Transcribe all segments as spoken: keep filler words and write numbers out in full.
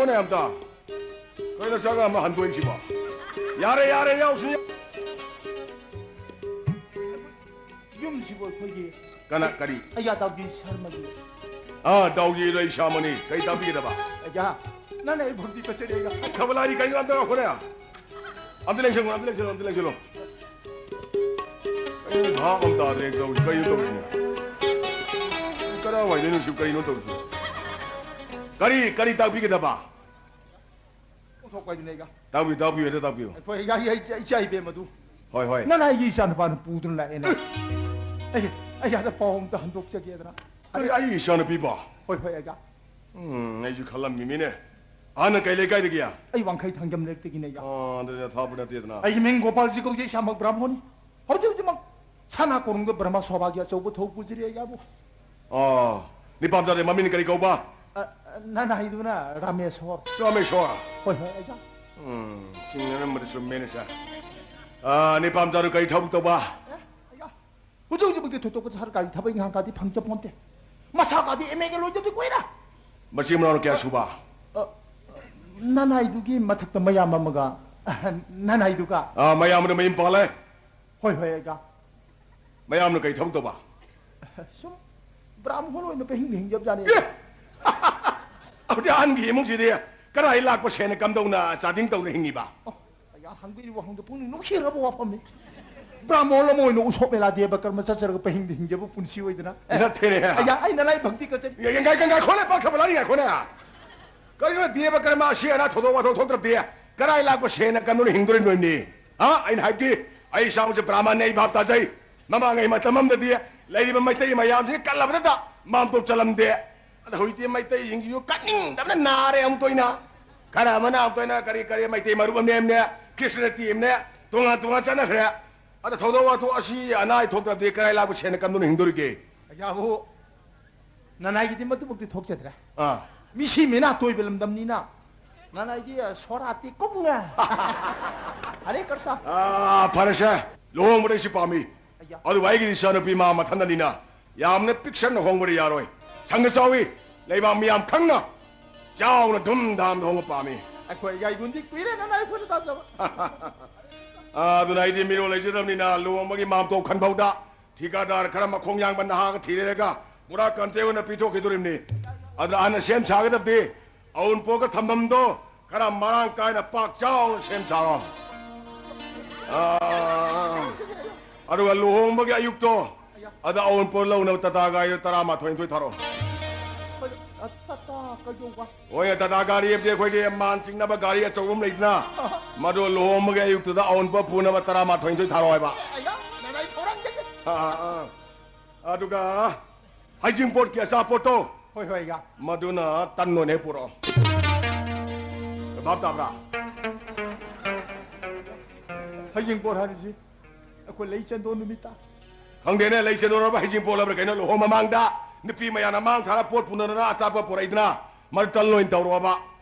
ꯀꯣꯟꯅ ꯑꯝꯇ꯫ ꯀꯩꯅꯣ ꯆꯪꯉ ꯑꯃ ꯍꯟꯗꯣꯛꯏꯁꯤꯕꯣ? ꯌꯥꯔꯦ, ꯌꯥꯔꯦ, ꯌꯥꯎꯁꯤ꯫ ꯌꯨꯝꯁꯤꯕꯨ ꯑꯩꯈꯣꯏꯒꯤ ꯀꯅꯥ, ꯀꯔꯤ? ꯑꯩꯌꯥ ꯗꯥꯎꯒꯤ ꯁꯔꯃꯒꯤ꯫ ꯑꯥ, ꯗꯥꯎꯒꯤꯗꯣ ꯑꯩ ꯏꯁꯥꯃꯛꯅꯤ꯫ ꯀꯩ ꯇꯥꯛꯄꯤꯒꯗꯕ? ꯑꯩꯌꯥ, ꯅꯪꯅ ꯑꯩ ꯐꯝꯗꯤ ꯀꯆꯔꯤꯒ꯫ ꯊꯕꯛ ꯂꯥꯔꯤ ꯀꯩꯅꯣ ꯑꯝꯇ ꯉꯥꯏꯈꯣꯅꯦ꯫ ꯑꯝꯇ ꯂꯦꯡꯁꯜꯂꯣ, ꯑꯝꯇ ꯂꯦꯡꯁꯜꯂꯣ, ꯑꯝꯇ ꯂꯦꯡꯁꯜꯂꯣ꯫ ꯑꯩ ꯚꯥꯞ ꯑꯃ ꯇꯥꯗ꯭ꯔꯦ ꯇꯧꯔꯤꯁꯤ꯫ ꯀꯩꯅꯣ ꯇꯧꯔꯤꯁꯤꯅ? ꯀꯔꯥꯏꯋꯥꯏꯗꯩꯅꯣ ꯁꯤ? ꯀꯩꯅꯣ ꯇꯧꯔꯤꯁꯤ? ꯀꯔꯤ, ꯀꯔꯤ ꯇꯥꯛꯄꯤꯒꯗꯕ? ꯑꯣꯟꯊꯣꯛꯄ ꯍꯥꯏꯗꯨꯅꯦ ꯑꯩꯒ꯫ ꯇꯥꯛꯄꯤꯌꯨ, ꯇꯥꯛꯄꯤꯌꯨ, ꯍꯦꯛꯇ ꯇꯥꯛꯄꯤꯌꯨ꯫ ꯑꯩꯈꯣꯏ ꯑꯩꯒ, ꯑꯩ, ꯑꯩ, ꯏꯆꯥ ꯏꯕꯦꯝ ꯑꯗꯨ꯫ ꯍꯣꯏ, ꯍꯣꯏ꯫ ꯅꯅꯥꯏꯒꯤ ꯏꯆꯥ ꯅꯨꯄꯥꯅ ꯄꯨꯗꯨꯅ ꯂꯥꯛꯑꯦꯅꯦ꯫ ꯑꯩ, ꯑꯩ ꯑꯗ ꯄꯥꯎ ꯑꯝꯇ ꯍꯟꯗꯣꯛꯆꯒꯦꯗꯅ꯫ ꯀꯔꯤ, ꯑꯩ ꯏꯆꯥ ꯅꯨꯄꯤꯕꯣ? ꯍꯣꯏ, ꯍꯣꯏ, ꯑꯩꯒ꯫ ꯎꯝ, ꯑꯩꯁꯨ ꯈꯜꯂꯝꯃꯤꯃꯤꯅꯦ꯫ ꯍꯥꯟꯅ ꯀꯩ ꯂꯩꯀꯥꯏꯗꯒꯤ? ꯑꯩ ꯋꯥꯡꯈꯩ ꯊꯥꯡꯖꯝ ꯂꯩꯔꯛꯇꯒꯤꯅꯦ ꯑꯩꯒ꯫ ꯑꯥ, ꯑꯗꯨꯗꯤ ꯊꯥꯞꯄ ꯅꯠꯇꯦꯗꯅ꯫ ꯑꯩꯒꯤ ꯃꯤꯡ ꯒꯣꯄꯥꯜꯖꯤ ꯀꯧꯖꯩ, ꯏꯁꯥꯃꯛ ꯕ꯭ꯔꯥꯍꯃꯣꯟꯅꯤ꯫ ꯍꯧꯖꯤꯛ ꯍꯧꯖꯤꯛꯃꯛ ꯁꯅꯥ ꯀꯣꯅꯨꯡꯗ ꯕ꯭ꯔꯍꯃ ꯁꯣꯚꯥꯒꯤ ꯑꯆꯧꯕ ꯊꯧ ꯄꯨꯖꯔꯤ ꯑꯩꯒꯕꯨ꯫ ꯑꯣ, ꯅꯤꯄꯥꯝꯆꯥꯗꯤ ꯃꯃꯤꯡ ꯀꯔꯤ ꯀꯧꯕ? ꯑ, ꯑ, ꯅꯅꯥꯏꯗꯨꯅ ꯔꯥꯃꯦꯁꯣꯔ꯫ ꯔꯥꯃꯦꯁꯣꯔ? ꯍꯣꯏ, ꯍꯣꯏ, ꯑꯩꯒ꯫ ꯎꯝ, ꯆꯤꯡꯅꯔꯝꯕꯗꯤ ꯆꯨꯝꯃꯦꯅꯦ, ꯁꯥꯔ꯫ ꯑ, ꯅꯤꯄꯥꯝꯆꯥꯗꯨ ꯀꯔꯤ ꯊꯕꯛ ꯇꯧꯕ? ꯑꯦ, ꯑꯩꯒ꯫ ꯍꯧꯖꯤꯛ ꯍꯧꯖꯤꯛꯃꯛꯇꯤ ꯊꯣꯏꯗꯣꯛꯄ ꯁꯔꯀꯥꯔꯒꯤ ꯊꯕꯛ ꯏꯪꯈꯥꯡꯒꯗꯤ ꯐꯪꯖꯄꯣꯟꯇꯦ꯫ ꯃꯁꯥꯒꯗꯤ ꯑꯦꯝ ꯑꯦꯒ ꯂꯣꯏꯖꯕꯗꯤ ꯀꯨꯏꯔꯦ꯫ ꯃꯆꯤꯟ ꯃꯅꯥꯎꯅ ꯀꯌꯥ ꯁꯨꯕ? ꯑ, ꯅꯅꯥꯏꯗꯨꯒꯤ ꯃꯊꯛꯇ ꯃꯌꯥꯝ ꯑꯃꯒ, ꯅꯅꯥꯏꯗꯨꯒ꯫ ꯑ, ꯃꯌꯥꯝꯕꯗꯨ ꯃꯌꯨꯝ ꯄꯥꯜꯂꯦ? ꯍꯣꯏ, ꯍꯣꯏ, ꯑꯩꯒ꯫ ꯃꯌꯥꯝꯅ ꯀꯩ ꯊꯕꯛ ꯇꯧꯕ? ꯁꯨꯝ ꯕ꯭ꯔꯥꯝꯍꯣꯟ ꯑꯣꯏꯅ ꯄꯪꯍꯤꯡꯗ ꯍꯤꯡꯖꯕꯖꯥꯠꯅꯤ꯫ ꯑꯦ! ꯑꯗꯨꯗꯤ ꯑꯍꯟꯒꯤ ꯏꯃꯨꯡꯁꯤꯗꯤ ꯀꯗꯥꯏ ꯂꯥꯛꯄ ꯁꯦꯟꯅ ꯀꯝꯗꯧꯅ ꯆꯥꯗꯤꯡ ꯇꯧꯅ ꯍꯤꯡꯉꯤꯕ? ꯑꯣ, ꯑꯩꯌꯥ, ꯍꯪꯕꯤꯔꯤꯕ ꯋꯥꯍꯪꯗꯣ ꯄꯨꯛꯅꯤꯡ ꯅꯨꯡꯁꯤꯔꯕ ꯋꯥꯐꯝꯅꯤ꯫ ꯕ꯭ꯔꯥꯝꯍꯣꯟ ꯑꯃ ꯑꯣꯏꯅ ꯎꯁꯣꯞ ꯃꯦꯂꯥ ꯗꯦꯕ ꯀꯔꯃ ꯆꯠꯆꯔꯒ ꯄꯪꯍꯤꯡꯗ ꯍꯤꯡꯖꯕ ꯄꯨꯟꯁꯤ ꯑꯣꯏꯗꯅ꯫ ꯅꯠꯇꯦꯅꯦ꯫ ꯑꯩꯌꯥ, ꯑꯩꯅ ꯂꯥꯏ ꯚꯛꯇꯤ ꯀꯠꯆꯔꯤ꯫ ꯉꯥꯏ-, ꯉꯥꯏ-, ꯉꯥꯏꯈꯣꯅꯦ, ꯄꯥꯛꯊꯕ ꯂꯥꯏꯔꯤ, ꯉꯥꯏꯈꯣꯅꯦ꯫ ꯀꯔꯤꯒꯤꯅꯣ ꯗꯦꯕ ꯀꯔꯃ ꯑꯁꯤ ꯑꯅꯥ ꯊꯧꯗꯣꯛ ꯋꯥꯊꯣꯛ ꯊꯣꯛꯇ꯭ꯔꯕꯗꯤ ꯀꯗꯥꯏ ꯂꯥꯛꯄ ꯁꯦꯟꯅ ꯀꯝꯗꯧꯅ ꯍꯤꯡꯗꯣꯔꯤꯅꯣ ꯅꯣꯏꯅꯤ? ꯍꯥ? ꯑꯩꯅ ꯍꯥꯏꯕꯗꯤ ꯑꯩ ꯏꯁꯥꯃꯛꯁꯦ ꯕ꯭ꯔꯥꯍꯃꯟꯅꯤ, ꯑꯩ ꯚꯥꯞ ꯇꯥꯖꯩ꯫ ꯃꯃꯥꯡꯉꯩ ꯃꯇꯝ ꯑꯃꯗꯗꯤ ꯂꯩꯔꯤꯕ ꯃꯩꯇꯩ ꯃꯌꯥꯝꯁꯤꯅ ꯀꯜꯂꯕꯗꯇ ꯃꯥꯝꯇꯣꯞ ꯆꯠꯂꯝꯗꯦ꯫ ꯑꯗ ꯍꯧꯖꯤꯛꯇꯤ ꯃꯩꯇꯩꯁꯤꯡꯁꯤꯁꯨ ꯀꯠꯅꯤꯡꯗꯕꯅ ꯅꯥꯔꯦ ꯑꯃꯨꯛꯇ ꯑꯣꯏꯅ꯫ ꯈꯔ ꯑꯃꯅ ꯑꯃꯨꯛꯇ ꯑꯣꯏꯅ ꯀꯔꯤ ꯀꯔꯤ ꯃꯩꯇꯩ ꯃꯔꯨꯞ ꯑꯃꯅꯦ ꯑꯃꯅꯦ, ꯀ꯭ꯔꯤꯁꯅ ꯇꯤꯝꯅꯦ, ꯇꯣꯉꯥꯟ ꯇꯣꯉꯥꯟ ꯆꯠꯅꯈ꯭ꯔꯦ꯫ ꯑꯗ ꯊꯧꯗꯣꯛ ꯋꯥꯊꯣꯛ ꯑꯁꯤ ꯑꯅꯥ ꯑꯌꯦꯛ ꯊꯣꯛꯇ꯭ꯔꯕꯗꯤ ꯀꯗꯥꯏ ꯂꯥꯛꯄ ꯁꯦꯟꯅ ꯀꯝꯗꯧꯅ ꯍꯤꯡꯗꯣꯔꯤꯒꯦ? ꯑꯌꯥꯕꯨ ꯅꯅꯥꯏꯒꯤꯗꯤ ꯃꯗꯨꯃꯛꯇꯤ ꯊꯣꯛꯆꯗ꯭ꯔꯦ꯫ ꯑꯥ꯫ ꯃꯤꯁꯤ ꯃꯤꯅꯥ ꯇꯣꯏꯕ ꯂꯝꯗꯝꯅꯤꯅ ꯅꯅꯥꯏꯗꯤ ꯁꯣꯔꯥꯇꯤ ꯀꯨꯝꯉ꯫ ꯍꯔꯦ ꯀꯔꯁꯥ꯫ ꯑꯥ, ꯐꯔꯦꯁꯦ꯫ ꯂꯨꯍꯣꯡꯕꯗ ꯑꯩꯁꯤ ꯄꯥꯝꯃꯤ꯫ ꯑꯌꯥ꯫ ꯑꯗꯨꯕꯨ ꯑꯩꯒꯤ ꯏꯆꯥꯅꯨꯄꯤ ꯃꯥ ꯃꯊꯟꯗꯅꯤꯅ ꯌꯥꯝꯅ ꯄꯤꯛꯁꯟꯅ ꯍꯣꯡꯕꯗꯤ ꯌꯥꯔꯣꯏ꯫ ꯁꯪꯒ ꯆꯥꯎꯏ, ꯂꯩꯕꯥꯛ ꯃꯤꯌꯥꯝ ꯈꯪꯅ ꯆꯥꯎꯅ ꯙꯨꯝ ꯙꯥꯝꯗ ꯍꯣꯡꯕ ꯄꯥꯝꯃꯤ꯫ ꯑꯩꯈꯣꯏ ꯌꯥꯏꯒꯨꯟꯗꯤ ꯀꯨꯏꯔꯦ ꯅꯅꯥꯏ ꯐꯨꯠꯇ ꯇꯥꯖꯕ꯫ ꯑꯥ, ꯑꯗꯨꯅ ꯑꯩꯗꯤ ꯃꯤꯔꯣꯜ ꯂꯩꯖꯗꯕꯅꯤꯅ ꯂꯨꯍꯣꯡꯕꯒꯤ ꯃꯥꯝꯇꯣꯞ ꯈꯟꯐꯧꯗ ꯊꯤꯀꯥꯗꯥꯔ ꯈꯔ ꯃꯈꯣꯡ ꯌꯥꯡꯕ ꯅꯍꯥꯒ ꯊꯤꯔꯦꯔꯒ ꯄꯨꯔꯥ ꯀꯟꯇꯦꯛ ꯑꯣꯏꯅ ꯄꯤꯊꯣꯛꯈꯤꯗꯣꯔꯤꯕꯅꯤ꯫ ꯑꯗꯨꯅ ꯑꯍꯟꯅ ꯁꯦꯝ ꯁꯥꯒꯗꯕꯗꯤ ꯑꯋꯨꯟꯄꯣꯠꯀ ꯊꯝꯐꯝꯗꯣ ꯈꯔ ꯃꯔꯥꯡ ꯀꯥꯏꯅ ꯄꯥꯛ ꯆꯥꯎꯅ ꯁꯦꯝ ꯁꯥꯔꯣ꯫ ꯑꯥ, ꯑꯗꯨꯒ ꯂꯨꯍꯣꯡꯕꯒꯤ ꯑꯌꯨꯛꯇꯣ ꯑꯗ ꯑꯋꯨꯟꯄꯣꯠ ꯂꯧꯅꯕ ꯇꯥꯇꯥ ꯒꯥꯔꯤꯗꯣ ꯇꯔꯥꯃꯥꯊꯣꯏ ꯅꯤꯊꯣꯏ ꯊꯥꯔꯛꯑꯣ꯫ ꯇꯥꯇꯥ ꯀꯩꯗꯧꯕ? ꯍꯣꯏ, ꯇꯥꯇꯥ ꯒꯥꯔꯤ ꯍꯥꯏꯕꯗꯤ ꯑꯩꯈꯣꯏꯒꯤ ꯃꯥꯟ ꯆꯤꯡꯅꯕ ꯒꯥꯔꯤ ꯑꯆꯧꯕ ꯑꯃ ꯂꯩꯗꯅ, ꯃꯗꯨ ꯂꯨꯍꯣꯡꯕꯒꯤ ꯑꯌꯨꯛꯇꯨꯗ ꯑꯋꯨꯟꯄꯣꯠ ꯄꯨꯅꯕ ꯇꯔꯥꯃꯥꯊꯣꯏ ꯅꯤꯊꯣꯏ ꯊꯥꯔꯛꯑꯣ ꯍꯥꯏꯕ꯫ ꯑꯌꯥ, ꯅꯅꯥꯏ ꯊꯧꯔꯥꯡꯖꯒꯦ꯫ ꯑꯥ, ꯑꯥ, ꯑꯥ꯫ ꯑꯗꯨꯒ ꯍꯩꯖꯤꯡꯄꯣꯠꯀꯤ ꯑꯆꯥꯄꯣꯠꯇꯣ, ꯍꯣꯏ, ꯍꯣꯏ, ꯑꯌꯥ꯫ ꯃꯗꯨꯅ ꯇꯟ ꯑꯣꯏꯅ ꯍꯦꯛ ꯄꯨꯔꯛꯑꯣ꯫ ꯚꯥꯞ ꯇꯥꯕ꯭ꯔꯥ? ꯍꯩꯖꯤꯡꯄꯣꯠ ꯍꯥꯏꯔꯤꯁꯤ ꯑꯩꯈꯣꯏ ꯂꯩ ꯆꯦꯟꯗꯣꯟ ꯅꯨꯃꯤꯠꯇ꯫ ꯈꯪꯗꯦꯅꯦ, ꯂꯩ ꯆꯦꯟꯗꯣꯟ ꯍꯥꯏꯕ꯭ꯔꯥ, ꯍꯩꯖꯤꯡꯄꯣꯠ ꯍꯥꯏꯕ꯭ꯔꯥ ꯀꯩꯅꯣ, ꯂꯨꯍꯣꯡ ꯃꯃꯥꯡꯗ ꯅꯨꯄꯤ ꯃꯌꯥꯝꯅ ꯃꯥꯡ ꯊꯥꯔ ꯄꯣꯠ ꯄꯨꯅꯗꯅ ꯑꯆꯥꯄꯣꯠ ꯄꯨꯔꯛꯏꯗꯅ, ꯃꯗꯨ ꯇꯟ ꯑꯣꯏꯅ ꯇꯧꯔꯛꯑꯣꯕ꯫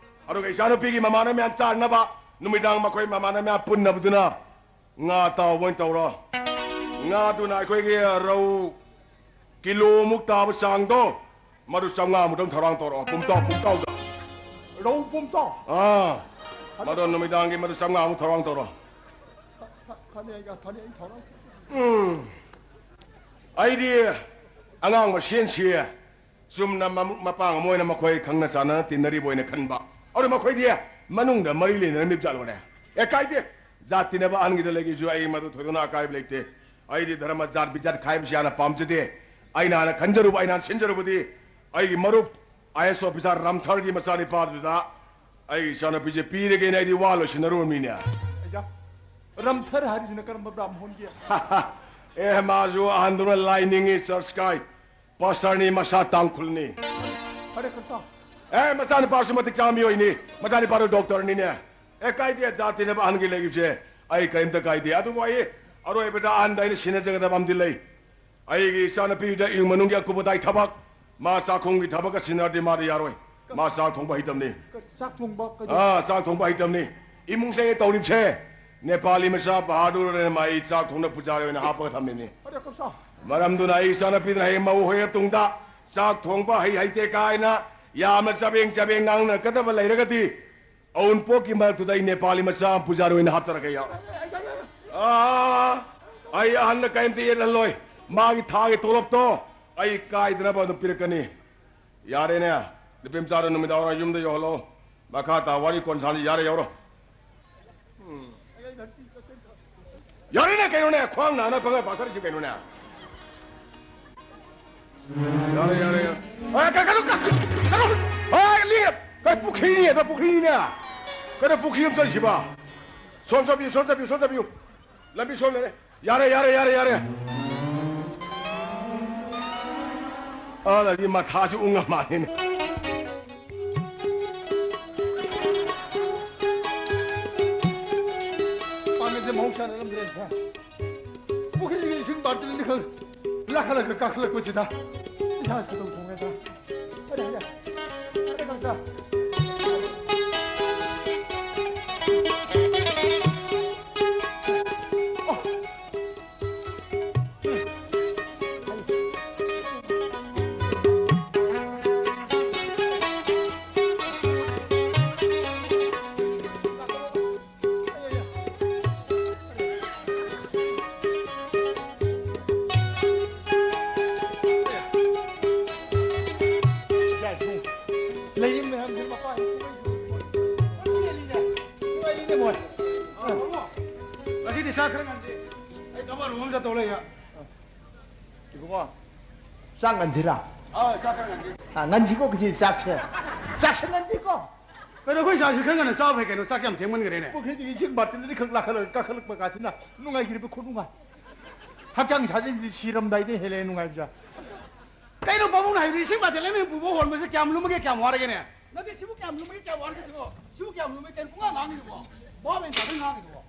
ꯑꯗꯨꯒ ꯏꯆꯥꯅꯨꯄꯤꯒꯤ ꯃꯃꯥꯟꯅꯕ ꯃꯌꯥꯝ ꯆꯥꯅꯕ ꯅꯨꯃꯤꯗꯥꯡ ꯃꯈꯣꯏ ꯃꯃꯥꯟꯅꯕ ꯃꯌꯥꯝ ꯄꯨꯟꯅꯕꯗꯨꯅ ꯉꯥ ꯑꯇꯥꯎꯕ ꯑꯣꯏꯅ ꯇꯧꯔꯣ꯫ ꯉꯥꯗꯨꯅ ꯑꯩꯈꯣꯏꯒꯤ ꯔꯧ ꯀꯤꯂꯣꯃꯨꯛ ꯇꯥꯕ ꯆꯥꯡꯗꯣ, ꯃꯗꯨ ꯆꯥꯝꯃꯉꯥꯃꯨꯛꯇꯪ ꯊꯧꯔꯥꯡ ꯇꯧꯔꯛꯑꯣ, ꯄꯨꯝꯇꯥꯎ, ꯄꯨꯝꯇꯥꯎꯗ꯫ ꯔꯧ ꯄꯨꯝꯇꯥꯎ? ꯑꯥ, ꯃꯗꯨ ꯅꯨꯃꯤꯗꯥꯡꯒꯤ ꯃꯗꯨ ꯆꯥꯝꯃꯉꯥꯃꯨꯛ ꯊꯧꯔꯥꯡ ꯇꯧꯔꯣ꯫ ꯐ-, ꯐ-, ꯐꯅꯤ, ꯑꯩ, ꯐꯅꯤ, ꯑꯩ ꯊꯧꯔꯥꯡ ꯇꯧꯒꯦ꯫ ꯎꯝ꯫ ꯑꯩꯗꯤ ꯑꯉꯥꯡ ꯃꯁꯦꯟꯁꯤ ꯆꯨꯝꯅ ꯃꯃꯨꯛ ꯃꯄꯥꯡ ꯑꯃ ꯑꯣꯏꯅ ꯃꯈꯣꯏ ꯈꯪꯅ ꯆꯥꯟꯅꯅ ꯇꯤꯟꯅꯔꯤꯕ ꯑꯣꯏꯅ ꯈꯟꯕ꯫ ꯑꯗꯨ ꯃꯈꯣꯏꯗꯤ ꯃꯅꯨꯡꯗ ꯃꯔꯤ ꯂꯩꯅꯔꯝꯃꯤꯕ ꯖꯥꯠꯂꯣꯅꯦ? ꯑꯦ, ꯀꯥꯏꯗꯦ꯫ ꯖꯥꯠ ꯇꯤꯟꯅꯕ ꯑꯍꯟꯒꯤꯗ ꯂꯩꯈꯤꯕꯁꯨ ꯑꯩ ꯃꯗꯨ ꯊꯣꯏꯗꯣꯛꯅ ꯑꯀꯥꯏꯕ ꯂꯩꯇꯦ꯫ ꯑꯩꯗꯤ ꯙꯔꯃ ꯖꯥꯠ ꯕꯤꯖꯥꯠ ꯈꯥꯏꯕꯁꯤ ꯌꯥꯝꯅ ꯄꯥꯝꯖꯗꯦ꯫ ꯑꯩꯅ ꯍꯥꯟꯅ ꯈꯟꯖꯔꯨꯕ, ꯑꯩꯅ ꯍꯥꯟꯅ ꯁꯤꯟꯖꯔꯨꯕꯗꯤ ꯑꯩꯒꯤ ꯃꯔꯨꯞ ꯑꯥꯏ ꯑꯦꯁ ꯑꯣꯐꯤꯁꯥꯔ ꯔꯥꯝꯊꯔꯒꯤ ꯃꯆꯥꯅꯤꯄꯥꯗꯨꯗ ꯑꯩꯒꯤ ꯏꯆꯥꯅꯨꯄꯤꯁꯦ ꯄꯤꯔꯒꯦꯅ ꯑꯩꯗꯤ ꯋꯥ ꯂꯣꯏꯁꯤꯟꯅꯔꯨꯔꯃꯤꯅꯦ꯫ ꯑꯩꯌꯥ, ꯔꯥꯝꯊꯔ ꯍꯥꯏꯔꯤꯁꯤꯅ ꯀꯔꯝꯕ ꯕ꯭ꯔꯥꯝꯍꯣꯟꯒꯤ? ꯑꯦ, ꯃꯥꯁꯨ ꯑꯍꯟꯗꯨꯅ ꯂꯥꯏ ꯅꯤꯡꯉꯤ, ꯆꯔꯆ ꯀꯥꯏ, ꯄꯥꯁꯇꯔꯅꯤ, ꯃꯁꯥ ꯇꯥꯡꯈꯨꯜꯅꯤ꯫ ꯍꯔꯦ ꯀ꯭ꯔꯤꯁꯅ꯫ ꯑꯦ, ꯃꯆꯥꯅꯨꯄꯥꯁꯨ ꯃꯇꯤꯛ ꯆꯥꯕ ꯃꯤꯑꯣꯏꯅꯤ, ꯃꯆꯥꯅꯨꯄꯥꯗꯨ ꯗꯣꯛꯇꯔꯅꯤꯅꯦ꯫ ꯑꯦ, ꯀꯥꯏꯗꯦ, ꯖꯥꯠ ꯇꯤꯟꯅꯕ ꯑꯍꯟꯒꯤ ꯂꯩꯈꯤꯕꯁꯦ ꯑꯩ ꯀꯔꯤꯝꯇ ꯀꯥꯏꯗꯦ꯫ ꯑꯗꯨꯕꯨ ꯑꯩ ꯑꯔꯣꯏꯕꯗ ꯑꯍꯟꯗ ꯑꯩꯅ ꯁꯤꯟꯅꯖꯒꯗꯕ ꯑꯃꯗꯤ ꯂꯩ꯫ ꯑꯩꯒꯤ ꯏꯆꯥꯅꯨꯄꯤꯗ ꯏꯃꯨꯡ ꯃꯅꯨꯡꯒꯤ ꯑꯀꯨꯞ ꯑꯇꯥꯏ ꯊꯕꯛ, ꯃꯥ ꯆꯥꯛꯈꯨꯝꯒꯤ ꯊꯕꯛꯀ ꯁꯤꯟꯅꯔꯗꯤ ꯃꯥꯗꯤ ꯌꯥꯔꯣꯏ꯫ ꯃꯥ ꯆꯥꯛ ꯊꯣꯡꯕ ꯍꯩꯇꯕꯅꯤ꯫ ꯀ-, ꯆꯥꯛ ꯊꯣꯡꯕ ꯀꯩꯗꯧ-? ꯑꯥ, ꯆꯥꯛ ꯊꯣꯡꯕ ꯍꯩꯇꯕꯅꯤ꯫ ꯏꯃꯨꯡꯁꯦ ꯑꯩꯅ ꯇꯧꯔꯤꯕꯁꯦ ꯅꯦꯄꯥꯂꯤ ꯃꯆꯥ ꯕꯍꯥꯗꯨꯔ ꯑꯃ ꯑꯩ ꯆꯥꯛ ꯊꯣꯡꯅ ꯄꯨꯖꯥꯔꯤ ꯑꯣꯏꯅ ꯍꯥꯞꯄꯒ ꯊꯝꯃꯤꯅꯤ꯫ ꯑꯔꯦ ꯀ꯭ꯔꯤꯁꯅ꯫ ꯃꯔꯝꯗꯨꯅ ꯑꯩ ꯏꯆꯥꯅꯨꯄꯤꯗꯨꯅ ꯍꯌꯦꯡ ꯃꯧ ꯍꯣꯏꯔ ꯇꯨꯡꯗ ꯆꯥꯛ ꯊꯣꯡꯕ ꯍꯩ ꯍꯩꯇꯦ ꯀꯥꯏꯅ ꯌꯥꯝꯅ ꯆꯕꯦꯡ ꯆꯕꯦꯡ ꯉꯥꯡꯅꯔꯛꯀꯗꯕ ꯂꯩꯔꯒꯗꯤ ꯑꯎꯟꯄꯣꯠꯀꯤ ꯃꯔꯛꯇꯨꯗ ꯑꯩ ꯅꯦꯄꯥꯂꯤ ꯃꯆꯥ ꯑꯃ ꯄꯨꯖꯥꯔꯤ ꯑꯣꯏꯅ ꯍꯥꯞꯆꯔꯛꯀꯦ, ꯌꯥ꯫ ꯑꯥ, ꯑꯩ ꯑꯍꯟꯅ ꯀꯔꯤꯝꯇ ꯌꯦꯠꯍꯜꯂꯣꯏ꯫ ꯃꯥꯒꯤ ꯊꯥꯒꯤ ꯇꯣꯂꯣꯞꯇꯣ ꯑꯩ ꯀꯥꯏꯗꯅꯕ ꯑꯗꯨꯝ ꯄꯤꯔꯛꯀꯅꯤ꯫ ꯌꯥꯔꯦꯅꯦ, ꯅꯨꯄꯤ ꯃꯆꯥꯗꯣ ꯅꯨꯃꯤꯗꯥꯡ ꯋꯥꯏꯔꯝ ꯌꯨꯝꯗ ꯌꯧꯍꯜꯂꯣ꯫ ꯃꯈꯥ ꯇꯥ ꯋꯥꯔꯤ ꯀꯣꯟ ꯁꯥꯟꯅꯁꯤ꯫ ꯌꯥꯔꯦ, ꯌꯧꯔꯣ꯫ ꯎꯝ꯫ ꯌꯥꯔꯦꯅꯦ, ꯀꯩꯅꯣꯅꯦ, ꯈ꯭ꯋꯥꯡ ꯅꯥꯅ ꯄꯪꯒ ꯄꯥꯊꯔꯤꯁꯤ ꯀꯩꯅꯣꯅꯦ? ꯌꯥꯔꯦ, ꯌꯥꯔꯦ, ꯌꯥꯔꯦ꯫ ꯑꯦ, ꯀ-, ꯀꯩꯅꯣ, ꯀ-, ꯀꯩꯅꯣ, ꯑꯦ, ꯂꯤ-, ꯀꯩ ꯄꯨꯈ꯭ꯔꯤꯅꯤ, ꯑꯗ ꯄꯨꯈ꯭ꯔꯤꯅꯤꯅꯦ꯫ ꯀꯩꯅꯣ ꯄꯨꯈ꯭ꯔꯤ ꯑꯃ ꯆꯠꯂꯤꯁꯤꯕ? ꯁꯣꯝ ꯆꯠꯄꯤꯌꯨ, ꯁꯣꯝ ꯆꯠꯄꯤꯌꯨ, ꯁꯣꯝ ꯆꯠꯄꯤꯌꯨ꯫ ꯂꯝꯕꯤ ꯁꯣꯝ ꯂꯩꯔꯦ꯫ ꯌꯥꯔꯦ, ꯌꯥꯔꯦ, ꯌꯥꯔꯦ, ꯌꯥꯔꯦ꯫ ꯑꯗꯒꯤ ꯃꯊꯥꯁꯤ ꯎꯪꯉ ꯃꯥꯜꯂꯤꯅꯦ꯫ ꯄꯥꯝꯃꯦꯗꯤ ꯃꯍꯧꯁꯥꯅ ꯂꯝꯗ꯭ꯔꯦ꯫ ꯄꯨꯈ꯭ꯔꯤꯒꯤ ꯏꯁꯤꯡ ꯕꯥꯔꯇꯤꯟ ꯑꯅꯤꯈꯛ ꯂꯥꯈꯠꯂꯒ ꯀꯥꯈꯠꯂꯛꯄꯁꯤꯗ ꯏꯁꯥ ꯁꯥꯗꯣꯡ ꯊꯣꯡꯉꯦꯗ꯫ ꯑꯔꯦ, ꯑꯔꯦ꯫ ꯑꯔꯦ, ꯀꯥꯡꯖꯥ꯫ ꯑꯣ꯫ ꯂꯩꯔꯤꯕ ꯃꯌꯥꯝꯁꯤ ꯃꯄꯥ ꯅꯨꯡꯉꯥꯏꯔꯤꯅꯦ, ꯃꯣꯏ꯫ ꯉꯁꯤꯗꯤ ꯆꯥꯛ ꯈꯔ ꯉꯟꯗꯦ꯫ ꯑꯩ ꯊꯕꯛ ꯑꯔꯨꯕ ꯑꯃ ꯆꯠꯇꯧ ꯂꯩ꯫ ꯏꯕꯨꯡꯉꯣ, ꯆꯥꯛ ꯉꯟꯁꯤꯔꯥ? ꯑꯥ, ꯆꯥꯛ ꯈꯔ ꯉꯟꯁꯤ꯫ ꯑꯥ, ꯉꯟꯁꯤꯀꯣ, ꯉꯁꯤ ꯆꯥꯛꯁꯦ꯫ ꯆꯥꯛꯁꯦ ꯉꯟꯁꯤꯀꯣ꯫ ꯀꯩꯅꯣ, ꯑꯩꯈꯣꯏ ꯆꯥꯛꯁꯤ ꯈꯔ ꯉꯟꯅ ꯆꯥꯕ ꯐꯩ ꯀꯩꯅꯣ, ꯆꯥꯛꯁꯦ ꯌꯥꯝ ꯊꯦꯡꯃꯟꯈ꯭ꯔꯦꯅꯦ꯫ ꯄꯨꯈ꯭ꯔꯤꯗꯒꯤ ꯏꯁꯤꯡ ꯕꯥꯔꯇꯤꯟ ꯑꯅꯤꯈꯛ ꯂꯥꯈꯠꯂꯒ ꯀꯥꯈꯠꯂꯛꯄ ꯀꯥꯁꯤꯅ ꯅꯨꯡꯉꯥꯏꯈ꯭ꯔꯤꯕ ꯈꯨꯅꯨꯡꯉꯥꯏ꯫ ꯍꯛꯆꯥꯡ ꯁꯥꯖꯦꯜꯁꯤ ꯁꯤꯔꯝꯗꯥꯏꯗ ꯍꯦꯜꯂꯦ ꯅꯨꯡꯉꯥꯏꯕꯁꯦ꯫ ꯀꯩꯅꯣ ꯄꯥꯕꯨꯡꯅ ꯍꯥꯏꯕꯗꯤ ꯏꯁꯤꯡ ꯕꯥꯔꯇꯤꯟ ꯑꯅꯤ ꯄꯨꯕ ꯍꯣꯟꯕꯁꯦ ꯀꯌꯥꯝ ꯂꯨꯝꯃꯒꯦ, ꯀꯌꯥꯝ ꯋꯥꯔꯒꯦꯅꯦ? ꯅꯠꯇꯦ, ꯁꯤꯕꯨ ꯀꯌꯥꯝ ꯂꯨꯝꯃꯒꯦ, ꯀꯌꯥꯝ ꯋꯥꯔꯒꯦ ꯁꯤꯕꯣ? ꯁꯤꯕꯨ ꯀꯌꯥꯝ ꯂꯨꯝꯃꯒꯦ? ꯀꯩꯅꯣ ꯄꯨꯡꯉꯥꯡ ꯉꯥꯡꯉꯤꯗꯨꯕꯣ? ꯚꯥꯕ ꯃꯦꯟ ꯇꯥꯗꯦ ꯉꯥꯡꯉꯤꯗꯨꯕꯣ꯫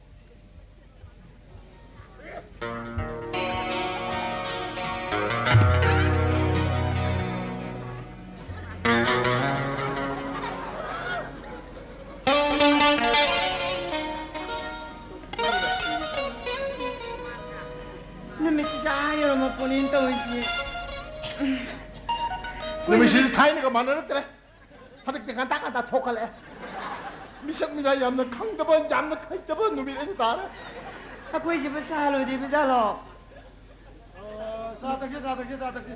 ꯅꯨꯃꯤꯠꯁꯤꯁꯨ ꯑꯥ ꯌꯧꯔꯝꯃꯄꯣꯠꯅꯤꯅ ꯇꯧꯔꯤꯁꯤ꯫ ꯅꯨꯃꯤꯠꯁꯤꯁꯨ ꯊꯥꯏꯅꯒ ꯃꯥꯟꯅꯔꯛꯇ꯭ꯔꯦ꯫ ꯍꯟꯗꯛꯇꯤ ꯉꯟꯇꯥ ꯉꯟꯇꯥ ꯊꯣꯛꯀꯠꯂꯛꯑꯦ꯫ ꯃꯤꯁꯛ ꯃꯤꯅꯥꯏ ꯌꯥꯝꯅ ꯈꯪꯗꯕ, ꯌꯥꯝꯅ ꯍꯩꯇꯕ ꯅꯨꯃꯤꯠ ꯑꯣꯏꯅ ꯇꯥꯔꯦ꯫ ꯑꯩꯈꯣꯏꯁꯤꯕꯨ ꯆꯥ ꯂꯣꯏꯗ꯭ꯔꯤꯕ ꯖꯥꯠꯂꯣ? ꯑ, ꯆꯥ ꯊꯛꯁꯤ, ꯆꯥ ꯊꯛꯁꯤ, ꯆꯥ ꯊꯛꯁꯤ꯫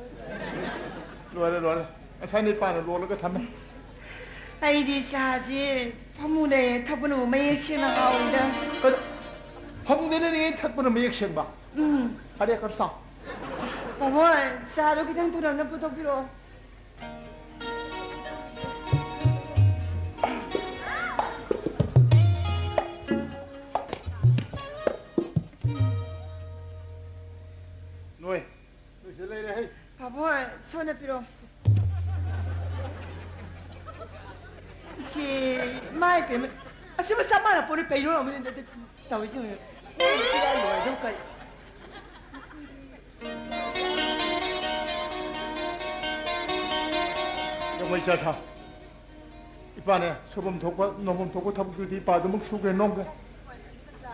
ꯂꯣꯏꯔꯦ, ꯂꯣꯏꯔꯦ꯫ ꯉꯁꯥꯏ ꯅꯤꯄꯥꯅ ꯂꯣꯜꯂꯒ ꯊꯝꯃꯦ꯫ ꯑꯩꯗꯤ ꯆꯥꯁꯤ ꯐꯃꯨꯡꯗ ꯊꯛꯄꯅꯕꯨ ꯃꯌꯦꯛ ꯁꯦꯡꯅ ꯍꯥꯎꯋꯤꯗ꯫ ꯀꯩꯅꯣ, ꯐꯃꯨꯡꯗ ꯂꯩꯔꯤꯉꯩ ꯊꯛꯄꯅ ꯃꯌꯦꯛ ꯁꯦꯡꯕ? ꯎꯝ꯫ ꯐꯔꯦ, ꯈꯔ ꯆꯥꯎ꯫ ꯄꯥꯕꯣꯏ, ꯆꯥꯗꯣ ꯈꯤꯇꯪ ꯊꯨꯅ ꯑꯝꯇ ꯄꯨꯊꯣꯛꯄꯤꯔꯛꯑꯣ꯫ ꯅꯣꯏ, ꯅꯣꯏ ꯁꯤꯗ ꯂꯩꯔꯦ, ꯍꯩ꯫ ꯄꯥꯕꯣꯏ, ꯁꯣꯝꯗ ꯄꯤꯔꯛꯑꯣ꯫ ꯏꯆꯦ, ꯏꯃꯥ ꯏꯄꯦꯝꯃ, ꯑꯁꯤꯕꯨ ꯆꯞ ꯃꯥꯟꯅ ꯄꯣꯠꯅꯤ ꯀꯩꯅꯣ ꯇꯧꯔꯤꯁꯤꯡ꯫ ꯂꯣꯏꯗꯧ ꯀꯩ꯫ ꯌꯥꯝ ꯃꯩ ꯆꯥ ꯁꯥ꯫ ꯏꯄꯥꯅꯦ, ꯁꯨꯐꯝ ꯊꯣꯛꯄ, ꯅꯣꯝꯐꯝ ꯊꯣꯛꯄ ꯊꯕꯛꯇꯨꯗꯤ ꯏꯄꯥ ꯑꯗꯨꯃꯛ ꯁꯨꯒꯦ ꯅꯣꯝꯒꯦ꯫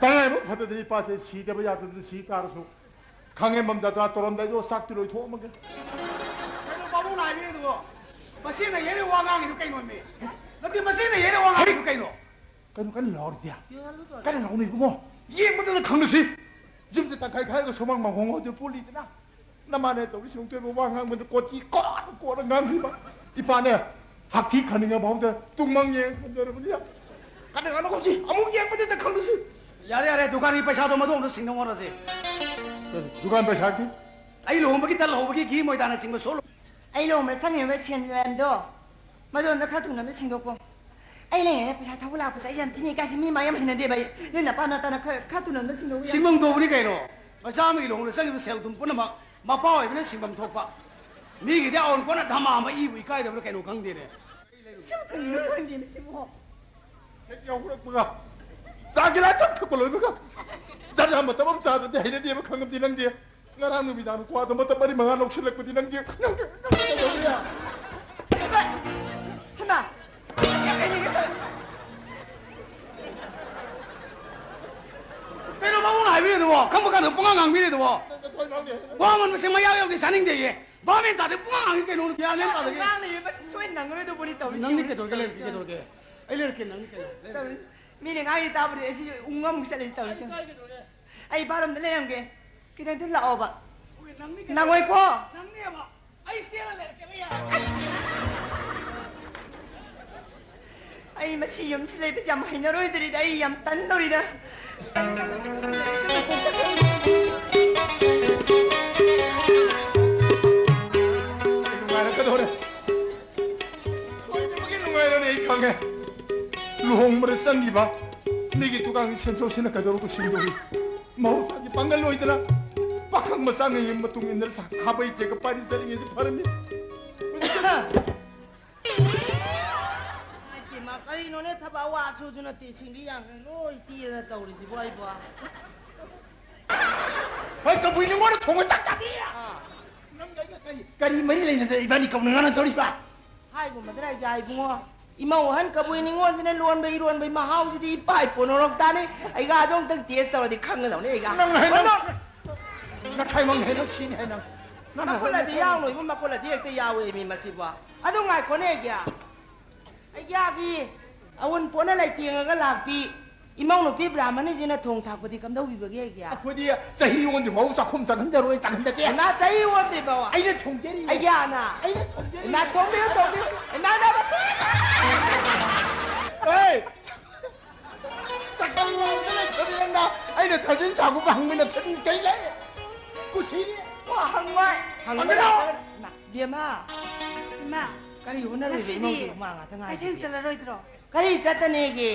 ꯇꯉꯥꯏꯐꯥꯎ ꯐꯗꯗꯤ ꯏꯄꯥꯁꯦ ꯁꯤꯗꯕ ꯌꯥꯗꯗꯅ ꯁꯤ ꯇꯥꯔꯁꯨ, ꯈꯥꯡꯉꯦꯝꯕꯝ ꯖꯇ꯭ꯔꯥ ꯇꯧꯔꯝꯗꯥꯏꯗꯣ ꯆꯥꯛꯇꯤ ꯂꯣꯏꯊꯣꯛꯑꯝꯃꯒꯦ꯫ ꯀꯩꯅꯣ ꯄꯥꯕꯨꯡꯅ ꯍꯥꯏꯕꯤꯔꯤꯗꯨꯕꯣ? ꯃꯁꯤꯅ ꯌꯩꯔꯦ ꯋꯥ ꯉꯥꯡꯉꯤꯗꯨ ꯀꯩꯅꯣꯃꯤ? ꯅꯠꯇꯦ, ꯃꯁꯤꯅ ꯌꯩꯔꯦ ꯋꯥ ꯉꯥꯡꯉꯤꯗꯨ ꯀꯩꯅꯣ? ꯀꯩꯅꯣ ꯀꯟꯅ ꯂꯥꯎꯔꯤꯗꯤ? ꯀꯟꯅ ꯂꯥꯎꯅꯤ ꯏꯕꯨꯡꯉꯣ꯫ ꯌꯦꯡꯕꯗꯗ ꯈꯪꯂꯁꯤ꯫ ꯌꯨꯝꯁꯦ ꯇꯪꯈꯥꯏ ꯈꯥꯏꯔꯒ ꯁꯨꯃꯥꯡ ꯃꯥꯡꯒꯣꯡ ꯍꯧꯗꯦ ꯄꯣꯠꯂꯤꯗꯅ꯫ ꯅꯃꯥꯅ ꯇꯧꯔꯤ ꯁꯤꯡꯇꯣꯏꯕ ꯋꯥ ꯉꯥꯡꯕꯗ ꯀꯣꯠꯇꯤ ꯀꯣꯠ ꯀꯣꯠꯅ ꯉꯥꯡꯈ꯭ꯔꯤꯕ꯫ ꯏꯄꯥꯅꯦ ꯍꯛꯊꯤ ꯈꯟꯅꯤꯡꯉ ꯐꯥꯎꯗ ꯇꯨꯡꯃꯪ ꯌꯦꯡ ꯐꯝꯖꯔꯕꯅꯤ꯫ ꯀꯟꯅ ꯉꯥꯡꯅ ꯀꯧꯁꯤ, ꯑꯃꯨꯛ ꯌꯦꯡꯕꯗ ꯈꯪꯂꯁꯤ꯫ ꯌꯥꯔꯦ, ꯌꯥꯔꯦ, ꯗꯨꯀꯥꯟꯒꯤ ꯄꯩꯁꯥꯗꯣ ꯃꯗꯨ ꯑꯝꯇ ꯁꯤꯡꯅ ꯍꯣꯠꯅꯁꯤ꯫ ꯀꯔꯤ? ꯗꯨꯀꯥꯟ ꯄꯩꯁꯥꯗꯤ? ꯑꯩ ꯂꯨꯍꯣꯡꯕꯒꯤ ꯇꯜ ꯍꯧꯕꯒꯤ ꯘꯤ ꯃꯣꯏꯗꯥꯅꯆꯤꯡꯕ ꯁꯣꯜꯂꯣ꯫ ꯑꯩ ꯂꯨꯍꯣꯡꯕꯗ ꯆꯪꯉꯤꯕ ꯁꯦꯟ ꯃꯌꯥꯝꯗꯣ ꯃꯗꯨ ꯑꯝꯇ ꯈꯔ ꯊꯨꯅ ꯑꯝꯇ ꯁꯤꯡꯗꯣꯛꯀꯣ꯫ ꯑꯩ ꯂꯩꯔꯤꯉꯩꯗ ꯄꯩꯁꯥ ꯊꯧꯕ ꯂꯥꯛꯄꯁꯦ ꯑꯩ ꯌꯥꯝ ꯊꯤꯅ ꯏꯀꯥꯏꯁꯤ, ꯃꯤ ꯃꯌꯥꯝ ꯍꯩꯅꯗꯦꯕ ꯑꯩ꯫ ꯅꯣꯏ ꯅꯄꯥ ꯅꯇꯥꯅ ꯈꯔ, ꯈꯔ ꯊꯨꯅ ꯑꯝꯇ ꯁꯤꯡꯗꯣꯛꯎ ꯌꯥꯗ꯭ꯔꯣ? ꯁꯤꯡꯐꯝ ꯊꯣꯛꯄꯅꯤ ꯀꯩꯅꯣ꯫ ꯃꯆꯥ ꯑꯃꯒꯤ ꯂꯨꯍꯣꯡꯕꯗ ꯆꯪꯉꯤꯕ ꯁꯦꯜ ꯊꯨꯝ ꯄꯨꯝꯅꯃꯛ ꯃꯄꯥ ꯑꯣꯏꯕꯅ ꯁꯤꯡꯐꯝ ꯊꯣꯛꯄ꯫ ꯃꯤꯒꯤꯗꯤ ꯑꯋꯨꯟꯄꯣꯠꯅ ꯙꯃꯥ ꯑꯃ ꯏꯕꯨ ꯏꯀꯥꯏꯗꯕ꯭ꯔꯥ ꯀꯩꯅꯣ ꯈꯪꯗꯦꯅꯦ꯫ ꯁꯤꯕꯨ ꯀꯔꯤꯅꯣ ꯈꯪꯗꯦꯅꯦ ꯁꯤꯕꯨ꯫ ꯍꯦꯛ ꯌꯥꯎꯔꯛꯄꯒ ꯆꯥ ꯒꯤꯂꯥꯁ ꯑꯃ ꯊꯛꯄ ꯂꯣꯏꯕꯒ ꯆꯥ ꯃꯇꯝ ꯑꯃ ꯆꯥꯗ꯭ꯔꯗꯤ ꯍꯩꯅꯗꯦꯕ ꯈꯪꯉꯝꯗꯦ ꯅꯪꯗꯤ꯫ ꯉꯔꯥꯡ ꯅꯨꯃꯤꯗꯥꯡ ꯀ꯭ꯋꯥꯗꯣ ꯃꯇꯝ ꯃꯔꯤ ꯃꯉꯥ ꯂꯧꯁꯤꯜꯂꯛꯄꯗꯤ ꯅꯪꯗꯤ, ꯅꯪꯗꯤ, ꯅꯪꯗꯤ ꯀꯩꯗꯧꯔꯤ? ꯑꯁ, ꯍꯩꯃꯥ! ꯑꯁ, ꯀꯩꯅꯣ? ꯀꯩꯅꯣ ꯃꯕꯨꯡꯅ ꯍꯥꯏꯕꯤꯔꯤꯗꯨꯕꯣ? ꯈꯪꯕ ꯀꯥꯟꯗ ꯄꯨꯡꯉꯥꯡ ꯉꯥꯡꯕꯤꯔꯤꯗꯨꯕꯣ? ꯅꯪ ꯅꯊ꯭ꯋꯥꯏ ꯃꯥꯡꯅꯤ ꯍꯥꯏꯕ ꯅꯠꯇ꯭ꯔꯣ? ꯋꯥ ꯃꯟꯕꯁꯦ ꯃꯌꯥ ꯌꯧꯗꯦ, ꯆꯥꯅꯤꯡꯗꯦꯌꯦ꯫ ꯚꯥꯞ ꯃꯦꯟ ꯇꯥꯗꯦ, ꯄꯨꯡꯉꯥꯡ ꯉꯥꯡꯉꯤ ꯀꯩꯅꯣ, ꯒ꯭ꯌꯥꯟ ꯃꯦꯟ ꯁꯣꯝ ꯇꯥꯗꯦ꯫ ꯉꯥꯡ ꯂꯩꯌꯦ, ꯃꯁꯤ ꯁꯣꯏ ꯅꯪꯉꯔꯣꯏꯗꯧꯕꯅꯤ ꯇꯧꯔꯤꯁꯤ꯫ ꯅꯪꯗꯤ ꯀꯩꯗꯧꯔꯒꯦ? ꯂꯩꯔꯛꯀꯦ, ꯀꯩꯗꯧꯔꯒꯦ? ꯑꯩ ꯂꯩꯔꯛꯀꯦ, ꯅꯪꯗꯤ ꯀꯩꯅꯣ? ꯂꯩꯔꯛꯀꯦ꯫ ꯇꯧꯔꯤꯁꯤ꯫ ꯃꯤꯅ ꯉꯥꯡꯉꯤ ꯇꯥꯕꯗꯤ ꯑꯩꯁꯤ ꯎꯪꯉꯝ ꯆꯠꯂꯤꯁꯤ ꯇꯧꯔꯤꯁꯤ꯫ ꯑꯩ ꯀꯥꯏ ꯀꯩꯗꯧꯔꯒꯦ? ꯑꯩ ꯕꯥꯠꯔꯨꯝꯗ ꯂꯩꯔꯝꯒꯦ꯫ ꯈꯤꯇꯪ ꯊꯨꯅ ꯂꯥꯛꯑꯣꯕ꯫ ꯁꯣꯏ, ꯅꯪꯗꯤ ꯀꯩꯗꯧꯔꯒꯦ? ꯅꯪꯉꯣꯏꯀꯣ? ꯅꯪꯅꯦꯕ꯫ ꯑꯩ ꯆꯦꯜꯂ ꯂꯩꯔꯛꯀꯦꯕ, ꯌꯥꯔꯦ꯫ ꯑꯩ ꯃꯁꯤ ꯌꯨꯝꯁꯤ ꯂꯩꯕꯁꯤ ꯌꯥꯝ ꯍꯩꯅꯔꯣꯏꯗꯧꯔꯤꯗ, ꯑꯩ ꯌꯥꯝ ꯇꯟꯗꯧꯔꯤꯗ꯫ ꯅꯨꯡꯉꯥꯏꯔꯛꯀꯗꯧꯔꯦ꯫ ꯁꯣꯏꯗꯅꯃꯛꯀꯤ ꯅꯨꯡꯉꯥꯏꯔꯅꯤ, ꯑꯩ ꯈꯪꯉꯦ꯫ ꯂꯨꯍꯣꯡꯕꯗ ꯆꯪꯈꯤꯕ ꯃꯤꯒꯤ ꯗꯨꯀꯥꯟꯒꯤ ꯁꯦꯟꯖꯣꯠꯁꯤꯅ ꯀꯩꯗꯧꯔꯒ ꯁꯤꯡꯗꯧꯔꯤ? ꯃꯍꯧꯁꯥꯒꯤ ꯄꯥꯡꯒꯜ ꯑꯣꯏꯗꯅ ꯄꯥꯈꯪ ꯃꯆꯥꯉꯩꯒꯤ ꯃꯇꯨꯡ ꯏꯟꯗꯅ ꯁꯥ-, ꯈꯥꯕꯩ ꯆꯦꯒ ꯄꯥꯏꯔꯤ ꯆꯠꯂꯤꯉꯩꯗ ꯐꯔꯝꯃꯤ꯫ ꯏꯃꯥ, ꯀꯔꯤꯅꯣꯅꯦ, ꯊꯕꯛ ꯑꯋꯥ ꯑꯁꯨꯁꯨ ꯅꯠꯇꯦ, ꯁꯤꯡꯂꯤ ꯌꯥꯡꯈꯩ ꯂꯣꯏ ꯆꯦꯗꯅ ꯇꯧꯔꯤꯁꯤꯕꯣ ꯑꯩꯕꯣ? ꯍꯣꯏ, ꯀꯕꯨꯏ ꯅꯤꯉꯣꯜꯅ ꯊꯣꯡꯕ ꯆꯥꯛ ꯆꯥꯕꯤ꯫ ꯑꯥ꯫ ꯅꯪꯒ ꯑꯩꯒ ꯀꯔꯤ, ꯀꯔꯤ ꯃꯔꯤ ꯂꯩꯅꯗꯅ ꯏꯕꯥꯅꯤ ꯀꯧꯅ ꯉꯥꯡꯅ ꯇꯧꯔꯤꯕ? ꯍꯥꯏꯒꯨꯝꯕꯗꯅ ꯑꯩꯒ ꯏꯕꯨꯡꯉꯣ, ꯏꯃꯧ ꯑꯍꯟ ꯀꯕꯨꯏ ꯅꯤꯉꯣꯜꯁꯤꯅ ꯂꯣꯟꯕ ꯏꯔꯣꯟꯕꯒꯤ ꯃꯍꯥꯎꯁꯤꯗꯤ ꯏꯄꯥꯏ ꯄꯣꯟꯅꯔꯣꯛ ꯇꯥꯅꯤ꯫ ꯑꯩꯒ ꯑꯗꯨ ꯑꯝꯇꯪ ꯇꯦꯁ ꯇꯧꯔꯗꯤ ꯈꯪꯒꯗꯧꯅꯤ ꯑꯩꯒ꯫ ꯅꯪ ꯍꯥꯏ ꯅꯪ, ꯍꯣꯏ, ꯅꯪ꯫ ꯅꯈꯥꯏꯃꯛ ꯍꯥꯏ ꯅꯪ ꯁꯤꯅꯤ ꯍꯥꯏ ꯅꯪ꯫ ꯅꯪ ꯍꯥꯏ ꯃꯈꯨꯠ ꯅꯪ ꯑꯗꯤ ꯁꯤꯅꯤ꯫ ꯌꯥꯎ ꯂꯣꯏꯕ ꯃꯈꯨꯠ ꯑꯗꯤ ꯍꯦꯛꯇ ꯌꯥꯎꯋꯦ ꯃꯤ ꯃꯁꯤꯕꯣ꯫ ꯑꯗꯨ ꯉꯥꯏꯈꯣꯅꯦ ꯑꯩꯒꯤ꯫ ꯑꯩꯒꯤ ꯑꯋꯨꯟꯄꯣꯠꯅ ꯂꯩꯇꯦꯡꯉꯒ ꯂꯥꯛꯄꯤ ꯏꯃꯧ ꯅꯨꯄꯤ ꯕ꯭ꯔꯥꯍꯃꯅꯤꯁꯤꯅ ꯊꯣꯡ ꯊꯥꯛꯄꯗꯤ ꯀꯝꯗꯧꯕꯤꯕꯒꯦ ꯑꯩꯒꯤ? ꯑꯩꯈꯣꯏꯗꯤ ꯆꯍꯤ ꯑꯣꯟꯗ꯭ꯔꯤꯐꯥꯎ ꯆꯥꯛꯈꯨꯝ ꯆꯪꯍꯟꯖꯔꯣꯏ, ꯆꯪꯍꯟꯖꯗꯦ꯫ ꯏꯃꯥ, ꯆꯍꯤ ꯑꯣꯟꯗ꯭ꯔꯤꯐꯥꯎ? ꯑꯩꯅ ꯊꯣꯡꯖꯔꯤ꯫ ꯑꯩꯒꯤ ꯑꯥꯅ? ꯑꯩꯅ ꯊꯣꯡꯖꯔꯤ꯫ ꯏꯃꯥ, ꯊꯣꯡꯕꯤꯌꯨ, ꯊꯣꯡꯕꯤꯌꯨ꯫ ꯏꯃꯥ, ꯏꯃꯥ, ꯏꯃꯥ꯫ ꯑꯦ! ꯆꯥꯛꯈꯨꯝ ꯂꯣꯝꯗ ꯂꯩꯇꯕꯅꯤꯅ ꯑꯩꯅ ꯊꯥꯖꯤꯟ ꯁꯥꯒꯨꯝꯕ ꯍꯪꯕ ꯅꯠꯇ꯭ꯔꯗꯤ ꯀꯩ ꯂꯩ? ꯀꯨꯁꯤꯅꯤ꯫ ꯋꯥ ꯍꯪꯉꯣꯏ꯫ ꯍꯪꯒꯅꯨ꯫ ꯍꯪꯒꯅꯨ꯫ ꯏꯃꯥ, ꯏꯕꯦꯝꯃ꯫ ꯏꯃꯥ, ꯀꯔꯤ ꯍꯣꯠꯅꯔꯤꯕ ꯉꯁꯤꯗꯤ ꯏꯃꯧꯒꯤ ꯍꯨꯃꯥꯡ ꯉꯥꯛꯇ ꯀꯩꯊꯦꯜ ꯉꯥꯏꯁꯤꯗꯤ? ꯆꯠꯂꯔꯣꯏꯗ꯭ꯔꯣ? ꯀꯔꯤ ꯆꯠꯇꯅꯦꯒꯦ?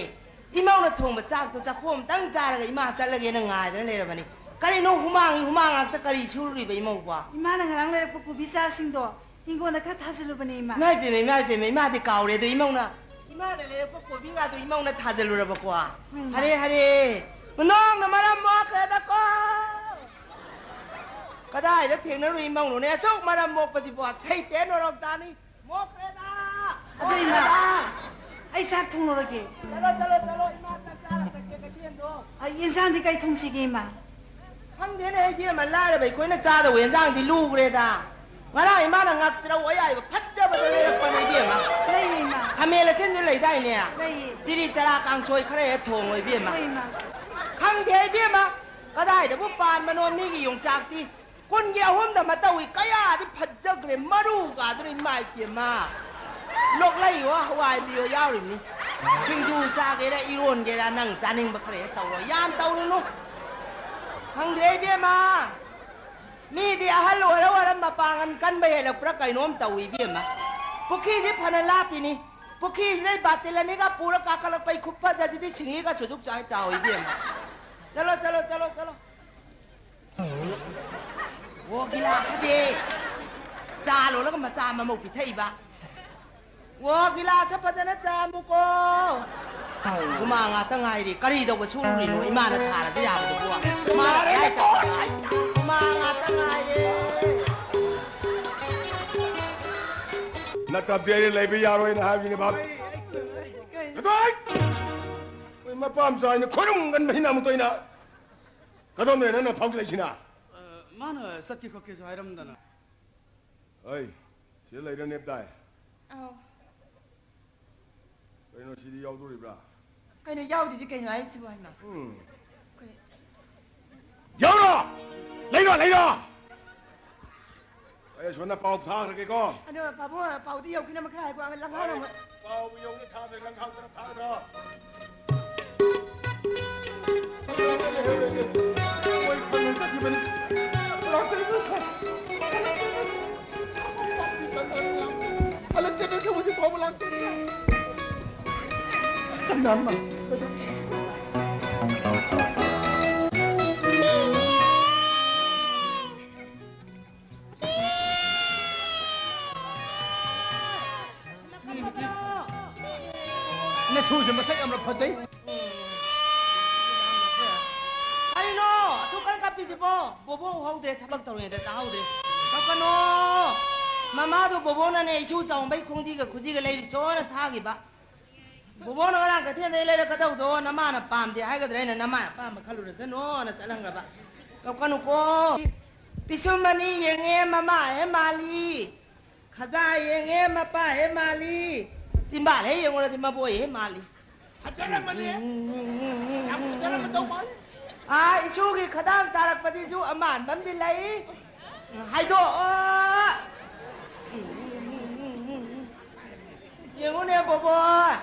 ꯏꯃꯧꯅ ꯊꯣꯡꯕ ꯆꯥꯛꯇꯣ ꯆꯥꯛꯈꯣꯝ ꯑꯝꯇꯪ ꯆꯥꯔꯒ ꯏꯃꯥ ꯆꯠꯂꯒꯦꯅ ꯉꯥꯏꯗꯅ ꯂꯩꯔꯕꯅꯤ꯫ ꯀꯔꯤꯅꯣ ꯍꯨꯃꯥꯡꯒꯤ ꯍꯨꯃꯥꯡ ꯉꯥꯛꯇ ꯀꯔꯤ ꯁꯨꯔꯨꯔꯤꯕ ꯏꯃꯧꯕꯣ? ꯏꯃꯥꯅ ꯉꯔꯥꯡ ꯂꯩꯔꯛꯄ ꯀꯣꯕꯤ ꯆꯥꯔꯁꯤꯡꯗꯣ ꯍꯤꯡꯒꯣꯜꯗ ꯈꯔ ꯊꯥꯖꯤꯜꯂꯨꯕꯅꯦ, ꯏꯃꯥ꯫ ꯏꯃꯥ ꯏꯄꯦꯝꯃ, ꯏꯃꯥ ꯏꯄꯦꯝꯃ, ꯏꯃꯥꯗꯤ ꯀꯥꯎꯔꯦ ꯑꯗꯣ ꯏꯃꯧꯅ, ꯏꯃꯥꯅ ꯂꯩꯔꯛꯄ ꯀꯣꯕꯤ ꯉꯥꯗꯣ ꯏꯃꯧꯅ ꯊꯥꯖꯤꯜꯂꯨꯔꯕꯀꯣ? ꯍꯣꯏ, ꯏꯃꯥ꯫ ꯍꯔꯦ, ꯍꯔꯦ꯫ ꯅꯣꯡꯅ ꯃꯔꯝ ꯃꯣꯛꯈ꯭ꯔꯦꯗꯀꯣ꯫ ꯀꯗꯥꯏꯗ ꯊꯦꯡꯅꯔꯨꯏ ꯏꯃꯧꯅꯣꯅꯦ? ꯑꯁꯨꯛ ꯃꯔꯝ ꯃꯣꯛꯄꯁꯤꯕꯣ? ꯁꯩꯇꯦ ꯅꯣꯔꯣꯛ ꯇꯥꯅꯤ꯫ ꯃꯣꯛꯈ꯭ꯔꯦꯗ! ꯑꯗꯣ ꯏꯃꯥ, ꯃꯣꯛꯈ꯭ꯔꯦꯗ! ꯑꯩ ꯆꯥꯛ ꯊꯣꯡꯂꯨꯔꯒꯦ꯫ ꯆꯠꯂꯣ, ꯆꯠꯂꯣ, ꯆꯠꯂꯣ, ꯏꯃꯥ ꯆꯥꯛ ꯆꯥꯔ ꯆꯠꯀꯦ, ꯀꯩꯊꯦꯜꯗꯣ꯫ ꯑ, ꯌꯦꯟꯁꯥꯡꯗꯤ ꯀꯩ ꯊꯣꯡꯁꯤꯒꯦ, ꯏꯃꯥ? ꯈꯪꯗꯦꯅꯦ, ꯏꯕꯦꯝꯃ, ꯂꯥꯏꯔꯕ ꯑꯩꯈꯣꯏꯅ ꯆꯥꯗꯧꯕ ꯌꯦꯟꯁꯥꯡꯗꯤ ꯂꯨꯈ꯭ꯔꯦꯗ꯫ ꯉꯔꯥꯡ ꯏꯃꯥꯅ ꯉꯥꯛꯆꯔꯧ ꯑꯌꯥꯏꯕ ꯐꯖꯕꯗꯣ ꯂꯩꯔꯛꯄꯅꯦ ꯏꯕꯦꯝꯃ꯫ ꯂꯩꯌꯦ, ꯏꯃꯥ꯫ ꯈꯥꯃꯦꯟ ꯑꯆꯤꯟꯁꯨ ꯂꯩꯗꯥꯏꯅꯦ? ꯂꯩꯌꯦ꯫ ꯆꯤꯔꯤ ꯆꯔꯥ ꯀꯥꯡꯁꯣꯏ ꯈꯔ ꯍꯦꯛ ꯊꯣꯡꯉꯣ ꯏꯕꯦꯝꯃ꯫ ꯍꯣꯏ, ꯏꯃꯥ꯫ ꯈꯪꯗꯦ ꯏꯕꯦꯝꯃ, ꯀꯗꯥꯏꯗꯕꯨ ꯄꯥꯟꯕꯅꯣ ꯃꯤꯒꯤ ꯌꯣꯡꯆꯥꯛꯇꯤ꯫ ꯀꯨꯟꯒꯤ ꯑꯍꯨꯝꯗ ꯃꯇꯧꯏ ꯀꯌꯥꯗꯤ ꯐꯖꯈ꯭ꯔꯦ, ꯃꯔꯨꯒꯗꯨꯅ ꯏꯃꯥ ꯏꯕꯦꯝꯃ꯫ ꯂꯣꯛꯂꯩꯌꯣ, ꯍꯋꯥꯏꯕꯤꯌꯣ ꯌꯥꯎꯔꯤꯕꯅꯤ꯫ ꯁꯤꯡꯖꯨ ꯆꯥꯒꯦꯔꯥ, ꯏꯔꯣꯟꯒꯦꯔꯥ, ꯅꯪ ꯆꯥꯅꯤꯡꯕ ꯈꯔ ꯍꯦꯛ ꯇꯧꯔꯣ, ꯌꯥꯝ ꯇꯧꯔꯨꯅꯨ꯫ ꯈꯪꯗ꯭ꯔꯦ ꯏꯕꯦꯝꯃ꯫ ꯃꯤꯗꯤ ꯑꯍꯜ ꯑꯣꯏꯔ ꯑꯣꯏꯔ ꯃꯄꯥꯡꯒꯜ ꯀꯟꯕ ꯍꯦꯜꯂꯛꯄ꯭ꯔꯥ ꯀꯩꯅꯣꯝ ꯇꯧꯏ ꯏꯕꯦꯝꯃ꯫ ꯄꯨꯈ꯭ꯔꯤꯁꯤ ꯐꯅ ꯂꯥꯞꯄꯤꯅꯤ꯫ ꯄꯨꯈ꯭ꯔꯤꯁꯤꯗꯩ ꯕꯥꯇꯤꯜ ꯑꯅꯤꯒ ꯄꯨꯔ ꯀꯥꯈꯠꯂꯛꯄꯩ ꯈꯨꯐꯖꯁꯤꯗꯤ ꯁꯤꯡꯂꯤꯒ ꯆꯨꯖꯨꯛ ꯆꯥꯏ ꯆꯥꯎꯏ ꯏꯕꯦꯝꯃ꯫ ꯆꯠꯂꯣ, ꯆꯠꯂꯣ, ꯆꯠꯂꯣ, ꯆꯠꯂꯣ꯫ ꯑꯣ, ꯒꯤꯂꯥꯁ ꯑꯗꯤ ꯆꯥ ꯂꯣꯜꯂꯒ ꯃꯆꯥ ꯑꯃꯃꯨꯛ ꯄꯤꯊꯛꯏꯕ꯫ ꯑꯣ, ꯒꯤꯂꯥꯁ ꯐꯖꯅ ꯆꯥꯃꯨꯀꯣ꯫ ꯍꯨꯃꯥꯡ ꯉꯥꯛꯇ ꯉꯥꯏꯔꯤ꯫ ꯀꯔꯤ ꯇꯧꯕ ꯁꯨꯔꯨꯔꯤꯅꯣ? ꯏꯃꯥꯅ ꯊꯥꯔꯗꯤ ꯌꯥꯕꯗꯨꯕꯨ꯫ ꯏꯃꯥꯅ ꯌꯥꯔꯦ, ꯌꯥꯏ ꯇꯧꯕ꯫ ꯍꯨꯃꯥꯡ ꯉꯥꯛꯇ ꯉꯥꯏꯔꯦ꯫ ꯅꯠꯇ꯭ꯔ ꯕꯦꯔꯦ ꯂꯩꯕ ꯌꯥꯔꯣꯏꯅ ꯍꯥꯏꯕꯅꯤꯅꯦ, ꯚꯥꯞ꯫ ꯀꯩ? ꯀꯗꯥꯏ? ꯃꯣꯏ ꯃꯄꯥ ꯃꯆꯥ ꯍꯥꯏꯅ ꯈꯣꯏꯔꯨꯝꯒꯟꯕ ꯍꯤꯟꯅ ꯑꯃꯨꯛ ꯇꯣꯏꯅ꯫ ꯀꯗꯣꯝꯗꯅꯣ ꯅꯪꯅ ꯐꯥꯎꯖꯤꯜꯂꯛꯏꯁꯤꯅ? ꯑ, ꯃꯥꯅ ꯆꯠꯀꯦ ꯈꯣꯠꯀꯦꯁꯨ ꯍꯥꯏꯔꯝꯗꯅ꯫ ꯑꯩ, ꯁꯤꯗ ꯂꯩꯔ ꯅꯦꯞꯇꯥꯏ꯫ ꯑꯧ꯫ ꯀꯩꯅꯣ, ꯁꯤꯗꯤ ꯌꯥꯎꯗꯣꯔꯤꯕ꯭ꯔꯥ? ꯀꯩꯅꯣ, ꯌꯥꯎꯗꯗꯤ ꯀꯩꯅꯣ ꯍꯥꯏꯁꯤꯕꯨ ꯍꯥꯏꯅ? ꯎꯝ꯫ ꯀꯩ- ꯌꯥꯎꯔꯣ! ꯂꯩꯔꯣ, ꯂꯩꯔꯣ! ꯑꯩ ꯑꯁꯣꯝꯗ ꯄꯥꯎ ꯊꯥꯈ꯭ꯔꯒꯦꯀꯣ꯫ ꯑꯗꯣ ꯄꯥꯕꯨꯡ, ꯄꯥꯎꯗꯤ ꯌꯧꯈꯤꯅ ꯈꯔ ꯍꯥꯏꯀꯣ, ꯂꯪꯈꯥꯡ ꯑꯃ꯫ ꯄꯥꯎ ꯌꯧꯅ ꯊꯥꯗ꯭ꯔꯦ, ꯂꯪꯈꯥꯡ ꯈꯔ ꯊꯥꯗ꯭ꯔꯣ꯫ ꯃꯣꯏ ꯈꯪꯅ ꯆꯠꯈꯤꯕꯅꯤ꯫ ꯂꯥꯛꯇ꯭ꯔꯤꯕ꯭ꯔꯥ ꯁꯥꯔ? ꯍꯜꯂꯛꯇꯦꯅꯦ, ꯊꯕꯛꯁꯦ ꯐꯥꯎꯕ ꯂꯥꯛꯇꯦꯅꯦ꯫ ꯀꯅꯥꯅꯣ? ꯅꯁꯨꯁꯦ ꯃꯁꯛ ꯌꯥꯝꯅ ꯐꯖꯩ꯫ ꯀꯔꯤꯅꯣ ꯑꯁꯨꯛ ꯀꯟꯅ ꯀꯞꯄꯤꯁꯤꯕꯣ? ꯕꯣꯕꯣꯛ ꯎꯍꯧꯗꯦ, ꯊꯕꯛ ꯇꯧꯔꯤꯉꯩꯗ ꯇꯥꯍꯧꯗꯦ꯫ ꯀꯞꯀꯅꯣ꯫ ꯃꯃꯥꯗꯣ ꯕꯣꯕꯣꯛꯅꯅꯦ ꯏꯁꯨ ꯆꯥꯎꯕꯩ ꯈꯣꯡꯖꯤꯒ ꯈꯨꯖꯤꯒ ꯂꯩꯔꯨꯆꯣꯅ ꯊꯥꯈꯤꯕ꯫ ꯕꯣꯕꯣꯛꯅ ꯉꯔꯥꯡ ꯀꯩꯊꯦꯜꯗꯩ ꯂꯩꯔꯛꯀꯗꯧꯗꯣ ꯅꯃꯥꯅ ꯄꯥꯝꯗꯦ ꯍꯥꯏꯒꯗ꯭ꯔꯥ? ꯑꯩꯅ ꯅꯃꯥ ꯑꯄꯥꯝꯕ ꯈꯜꯂꯨꯔꯁꯅꯣꯅ ꯆꯠꯍꯟꯈ꯭ꯔꯕ꯫ ꯀꯞꯀꯅꯨꯀꯣ꯫ ꯄꯤꯁꯨꯝ ꯑꯅꯤ ꯌꯦꯡꯉꯦ, ꯃꯃꯥ ꯍꯦꯛ ꯃꯥꯜꯂꯤ꯫ ꯈꯖꯥ ꯌꯦꯡꯉꯦ, ꯃꯄꯥ ꯍꯦꯛ ꯃꯥꯜꯂꯤ꯫ ꯆꯤꯝꯕꯥꯜ ꯍꯦꯛ ꯌꯦꯡꯉꯨꯔꯗꯤ ꯃꯕꯣꯏ ꯍꯦꯛ ꯃꯥꯜꯂꯤ꯫ ꯐꯖꯔꯝꯃꯅꯤ꯫ ꯌꯥꯝ ꯐꯖꯔꯝꯃꯗꯧ ꯃꯥꯜꯂꯤ꯫ ꯑꯥ, ꯏꯁꯨꯒꯤ ꯈꯗꯥꯡ ꯇꯥꯔꯛꯄꯁꯤꯁꯨ ꯑꯃꯥꯟꯕ ꯑꯃꯗꯤ ꯂꯩ꯫ ꯍꯥꯏꯗꯣꯛꯑꯣ꯫ ꯌꯦꯡꯉꯨꯅꯦ ꯕꯣꯕꯣꯏ,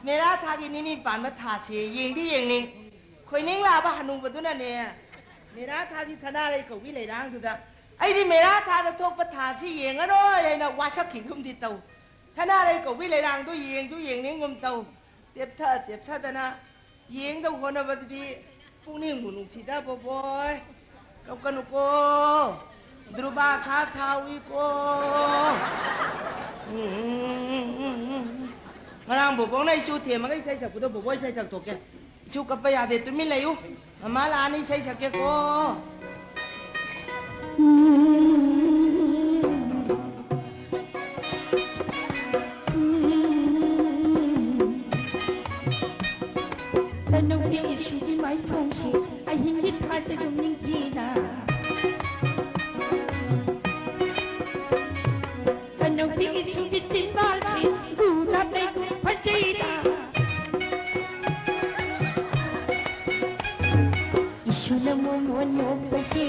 ꯃꯦꯔꯥ ꯊꯥꯒꯤ ꯅꯤꯅꯤ ꯄꯥꯟꯕ ꯊꯥꯁꯦ ꯌꯦꯡꯗꯤ ꯌꯦꯡꯅꯤꯡ꯫ ꯈꯣꯏꯅꯤꯡ ꯂꯥꯕ ꯍꯅꯨꯕꯗꯨꯅꯅꯦ, ꯃꯦꯔꯥ ꯊꯥꯒꯤ ꯁꯅꯥꯔꯩ ꯀꯧꯕꯤ ꯂꯩꯔꯥꯡꯗꯨꯗ, ꯑꯩꯗꯤ ꯃꯦꯔꯥ ꯊꯥꯗ ꯊꯣꯛꯄ ꯊꯥꯁꯤ ꯌꯦꯡꯉꯔꯣꯏ ꯍꯥꯏꯅ ꯋꯥꯁꯛꯈꯤꯒꯨꯝꯗꯤ ꯇꯧ꯫ ꯁꯅꯥꯔꯩ ꯀꯧꯕꯤ ꯂꯩꯔꯥꯡꯗꯨ ꯌꯦꯡꯁꯨ ꯌꯦꯡꯅꯤꯡꯒꯨꯝ ꯇꯧ꯫ ꯆꯦꯞꯊ ꯆꯦꯞꯊꯗꯅ ꯌꯦꯡꯗꯧ ꯍꯣꯠꯅꯕꯗꯨꯗꯤ ꯄꯨꯛꯅꯤꯡꯕꯨ ꯅꯨꯡꯁꯤꯗ ꯕꯣꯕꯣꯏ꯫ ꯀꯞꯀꯅꯨꯀꯣ꯫ ꯗ꯭ꯔꯨꯕꯥ ꯁꯥ ꯁꯥꯎꯏꯀꯣ꯫ ꯎꯝ꯫ ꯉꯔꯥꯡ ꯕꯣꯕꯣꯛꯅ ꯏꯁꯨ ꯊꯦꯝꯃꯒ ꯏꯁꯩ ꯁꯛꯄꯗꯣ ꯕꯣꯕꯣ ꯏꯁꯩ ꯁꯛꯇꯣꯛꯀꯦ꯫ ꯏꯁꯨ ꯀꯞꯄ ꯌꯥꯗꯦ, ꯇꯨꯃꯤꯟ ꯂꯩꯌꯨ꯫ ꯃꯃꯥ ꯂꯥꯛꯑꯅꯤ, ꯏꯁꯩ ꯁꯛꯀꯦꯀꯣ꯫ ꯇꯅꯧꯒꯤ ꯏꯁꯨꯒꯤ ꯃꯥꯏꯊꯣꯡꯁꯤ ꯑꯍꯤꯡꯒꯤ ꯊꯥꯖꯒꯨꯝ ꯅꯤꯡꯊꯤꯅ꯫ ꯇꯅꯧꯒꯤ ꯏꯁꯨꯒꯤ ꯆꯤꯟꯕꯥꯜꯁꯤ ꯒꯨꯂꯥꯞ ꯂꯩꯒꯨꯝ ꯐꯖꯩꯗ꯫ ꯏꯁꯨꯅ ꯃꯣꯃꯣꯟ ꯅꯣꯛꯄꯁꯤ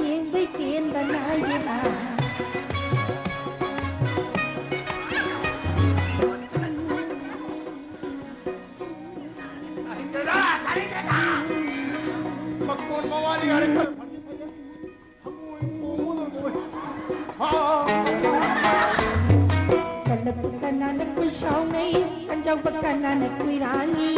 ꯌꯦꯡꯕꯩ ꯄꯦꯟꯕ ꯅꯥꯏꯗꯦꯗ꯫ ꯇꯥꯅꯤꯡꯗꯦꯗ, ꯇꯥꯅꯤꯡꯗꯦꯗ꯫ ꯃꯈꯣꯟ ꯃꯋꯥꯗꯤ ꯌꯥꯔꯦ, ꯈꯔ ꯐꯖ ꯐꯖ꯫ ꯍꯪꯉꯣꯏ ꯈꯣꯡꯕꯗꯧꯅ ꯇꯧꯋꯦ꯫ ꯍꯥ꯫ ꯀꯜꯂꯛꯄ ꯀꯅꯥꯅ ꯀꯣꯏꯁꯥꯎꯅꯩ, ꯀꯟꯖꯧꯕ ꯀꯅꯥꯅ ꯀꯨꯏꯔꯥꯡꯉꯤ?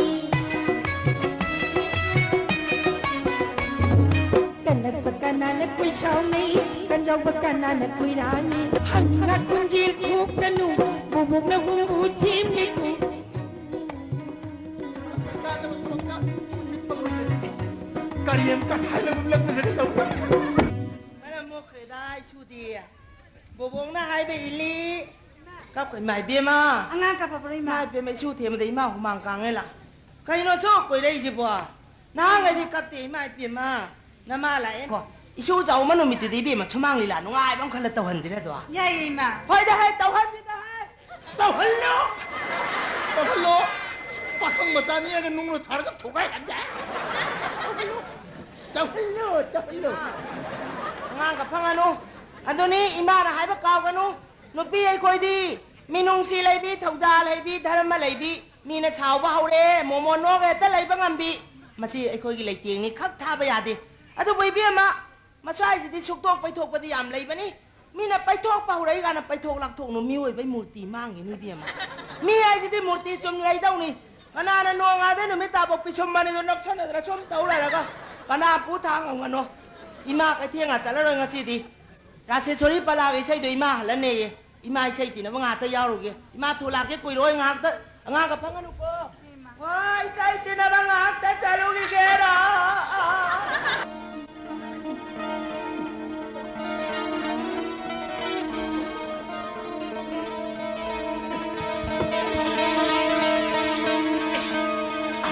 ꯀꯜꯂꯛꯄ ꯀꯅꯥꯅ ꯀꯣꯏꯁꯥꯎꯅꯩ, ꯀꯟꯖꯧꯕ ꯀꯅꯥꯅ ꯀꯨꯏꯔꯥꯡꯉꯤ? ꯍꯪꯉ ꯈꯨꯟꯖꯦꯜ ꯊꯣꯛꯇꯅꯨ, ꯕꯣꯕꯣꯛꯅ ꯍꯨꯝꯕꯨ ꯊꯦꯝꯂꯤꯀꯣ꯫ ꯀꯔꯤ ꯑꯃ ꯀꯊꯥꯏꯅ ꯃꯨꯜꯂꯛꯄꯗꯗꯤ ꯇꯧꯕ꯫ ꯃꯔꯝ ꯃꯣꯛꯈ꯭ꯔꯦꯗ ꯏꯁꯨꯗꯤ꯫ ꯕꯣꯕꯣꯛꯅ ꯍꯥꯏꯕ ꯏꯜꯂꯤ꯫ ꯀꯞꯀ ꯏꯃꯥ ꯏꯕꯦꯝꯃ꯫ ꯑꯉꯥꯡ ꯀꯞꯄꯕ꯭ꯔꯣ, ꯏꯃꯥ? ꯏꯃꯥ ꯏꯕꯦꯝꯃ, ꯏꯁꯨ ꯊꯦꯝꯕꯗ ꯏꯃꯥ ꯍꯨꯃꯥꯡ ꯀꯥꯡꯉꯦ ꯂꯥ꯫ ꯀꯩꯅꯣ ꯁꯨꯛ ꯀꯣꯏꯔꯛꯏꯁꯤꯕꯣ? ꯅꯍꯥꯟꯈꯩꯗꯤ ꯀꯞꯇꯦ ꯏꯃꯥ ꯏꯕꯦꯝꯃ꯫ ꯅꯃꯥ ꯂꯥꯛꯑꯦ꯫ ꯀꯣ꯫ ꯏꯁꯨ ꯆꯥꯎꯕ ꯅꯨꯃꯤꯠꯇꯨꯗꯤ ꯏꯕꯦꯝꯃ ꯁꯨꯃꯥꯡ ꯂꯤꯂꯥ ꯅꯨꯡꯉꯥꯏꯕ ꯑꯃ ꯈꯜꯂ ꯇꯧꯍꯟꯁꯤꯔ ꯑꯗꯣ? ꯌꯥꯏꯌꯦ, ꯏꯃꯥ꯫ ꯍꯣꯏꯗ, ꯍꯣꯏ, ꯇꯧꯍꯟꯁꯤꯗ, ꯍꯣꯏ꯫ ꯇꯧꯍꯜꯂꯣ! ꯇꯧꯍꯜꯂꯣ! ꯄꯥꯈꯪ ꯃꯆꯥꯅꯤ ꯍꯥꯏꯅ ꯅꯨꯡꯅ ꯊꯥꯔꯒ ꯊꯨꯒꯥꯏꯍꯟꯁꯦ꯫ ꯇꯧꯍꯜꯂꯣ! ꯇꯧꯍꯜꯂꯣ! ꯇꯧꯍꯜꯂꯣ! ꯑꯉꯥꯡꯒ ꯐꯪꯉꯅꯨ꯫ ꯑꯗꯨꯅꯤ ꯏꯃꯥꯅ ꯍꯥꯏꯕ ꯀꯥꯎꯒꯅꯨ꯫ ꯅꯨꯄꯤ ꯑꯩꯈꯣꯏꯗꯤ ꯃꯤꯅꯨꯡꯁꯤ ꯂꯩꯕꯤ, ꯊꯧꯖꯥꯜ ꯍꯩꯕꯤ, ꯙꯔꯃ ꯂꯩꯕꯤ, ꯃꯤꯅ ꯁꯥꯎꯕ ꯍꯧꯔꯦ, ꯃꯣꯃꯣꯟ ꯅꯣꯛꯑꯒ ꯍꯦꯛꯇ ꯂꯩꯕ ꯉꯝꯕꯤ꯫ ꯃꯁꯤ ꯑꯩꯈꯣꯏꯒꯤ ꯂꯩꯇꯦꯡꯅꯤ, ꯈꯛ ꯊꯥꯕ ꯌꯥꯗꯦ꯫ ꯑꯗꯨꯕꯨ ꯏꯕꯦꯝꯃ, ꯃꯁ꯭ꯋꯥꯏꯁꯤꯗꯤ ꯁꯨꯛꯇꯣꯛ ꯄꯩꯊꯣꯛꯄꯗꯤ ꯌꯥꯝ ꯂꯩꯕꯅꯤ꯫ ꯃꯤꯅ ꯄꯩꯊꯣꯛꯄ ꯍꯧꯔꯛꯏ ꯀꯥꯟꯗ ꯄꯩꯊꯣꯛ ꯂꯥꯛꯊꯣꯛꯅꯨ, ꯃꯤꯑꯣꯏꯕꯩ ꯃꯨꯔꯇꯤ ꯃꯥꯡꯉꯤꯅꯤ ꯏꯕꯦꯝꯃ꯫ ꯃꯤ ꯍꯥꯏꯁꯤꯗꯤ ꯃꯨꯔꯇꯤ ꯆꯨꯝ ꯂꯩꯗꯧꯅꯤ꯫ ꯀꯅꯥꯅ ꯅꯣꯡꯉꯥꯟꯗꯩ ꯅꯨꯃꯤꯠ ꯇꯥꯐꯧ ꯄꯤꯁꯨꯝ ꯑꯅꯤꯗꯣ ꯅꯞꯁꯟꯅꯗꯅ ꯁꯨꯝ ꯇꯧ ꯂꯩꯔꯒ ꯀꯅꯥ ꯄꯨ ꯊꯥꯡ ꯉꯝꯒꯅꯣ? ꯏꯃꯥ ꯀꯩꯊꯦꯜꯒ ꯆꯠꯂꯔꯣꯏ ꯉꯁꯤꯗꯤ꯫ ꯔꯥꯁꯦꯁꯣꯔꯤ ꯄꯂꯥꯒꯤ ꯏꯁꯩꯗꯣ ꯏꯃꯥ ꯍꯜꯂꯟꯅꯦꯌꯦ꯫ ꯏꯃꯥ ꯏꯁꯩ ꯇꯤꯟꯅꯕ ꯉꯥꯛꯇ ꯌꯥꯎꯔꯨꯒꯦ꯫ ꯏꯃꯥ ꯊꯨ ꯂꯥꯛꯀꯦ ꯀꯨꯏꯔꯣꯏ ꯉꯥꯏꯍꯥꯛꯇ꯫ ꯑꯉꯥꯡꯒ ꯐꯪꯉꯅꯨꯀꯣ꯫ ꯍꯣꯏ, ꯏꯁꯩ ꯇꯤꯟꯅꯕ ꯉꯥꯛꯇ ꯆꯠꯂꯨꯈꯤꯒꯦꯔꯣ?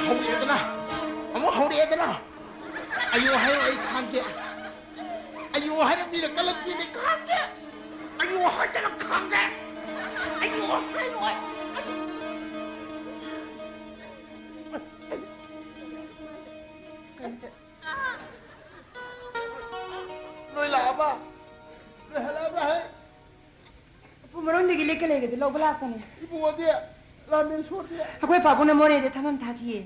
ꯍꯧꯔꯛꯑꯦꯗꯅ꯫ ꯑꯃꯨꯛ ꯍꯧꯔꯛꯑꯦꯗꯅ꯫ ꯑꯌꯣ ꯍꯥꯏꯔꯣ, ꯑꯩ ꯈꯥꯡꯒꯦ꯫ ꯑꯌꯣ ꯍꯥꯏꯔꯣ, ꯃꯤꯅ ꯀꯜꯂꯛꯇꯦꯅꯦ, ꯈꯥꯡꯒꯦ꯫ ꯑꯌꯣ ꯍꯥꯏꯗꯅ ꯈꯥꯡꯒꯦ꯫ ꯑꯌꯣ ꯍꯥꯏꯔꯣ, ꯑꯩ꯫ ꯅꯣꯏ ꯂꯥꯛꯑꯕ? ꯅꯣꯏ ꯍꯜꯂꯛꯑꯕ ꯍꯦ? ꯎꯄꯨ ꯃꯅꯨꯡꯗꯒꯤ ꯂꯤꯛꯀ ꯂꯩꯒꯗꯨ ꯂꯧꯕ ꯂꯥꯛꯄꯅꯦ꯫ ꯏꯕꯨꯡꯉꯣꯗꯤ? ꯔꯥꯃꯦꯁꯣꯔꯗꯤ? ꯑꯩꯈꯣꯏ ꯄꯥꯕꯨꯡꯅ ꯃꯣꯔꯦꯗ ꯊꯕꯛ ꯑꯃ ꯊꯥꯈꯤꯌꯦ꯫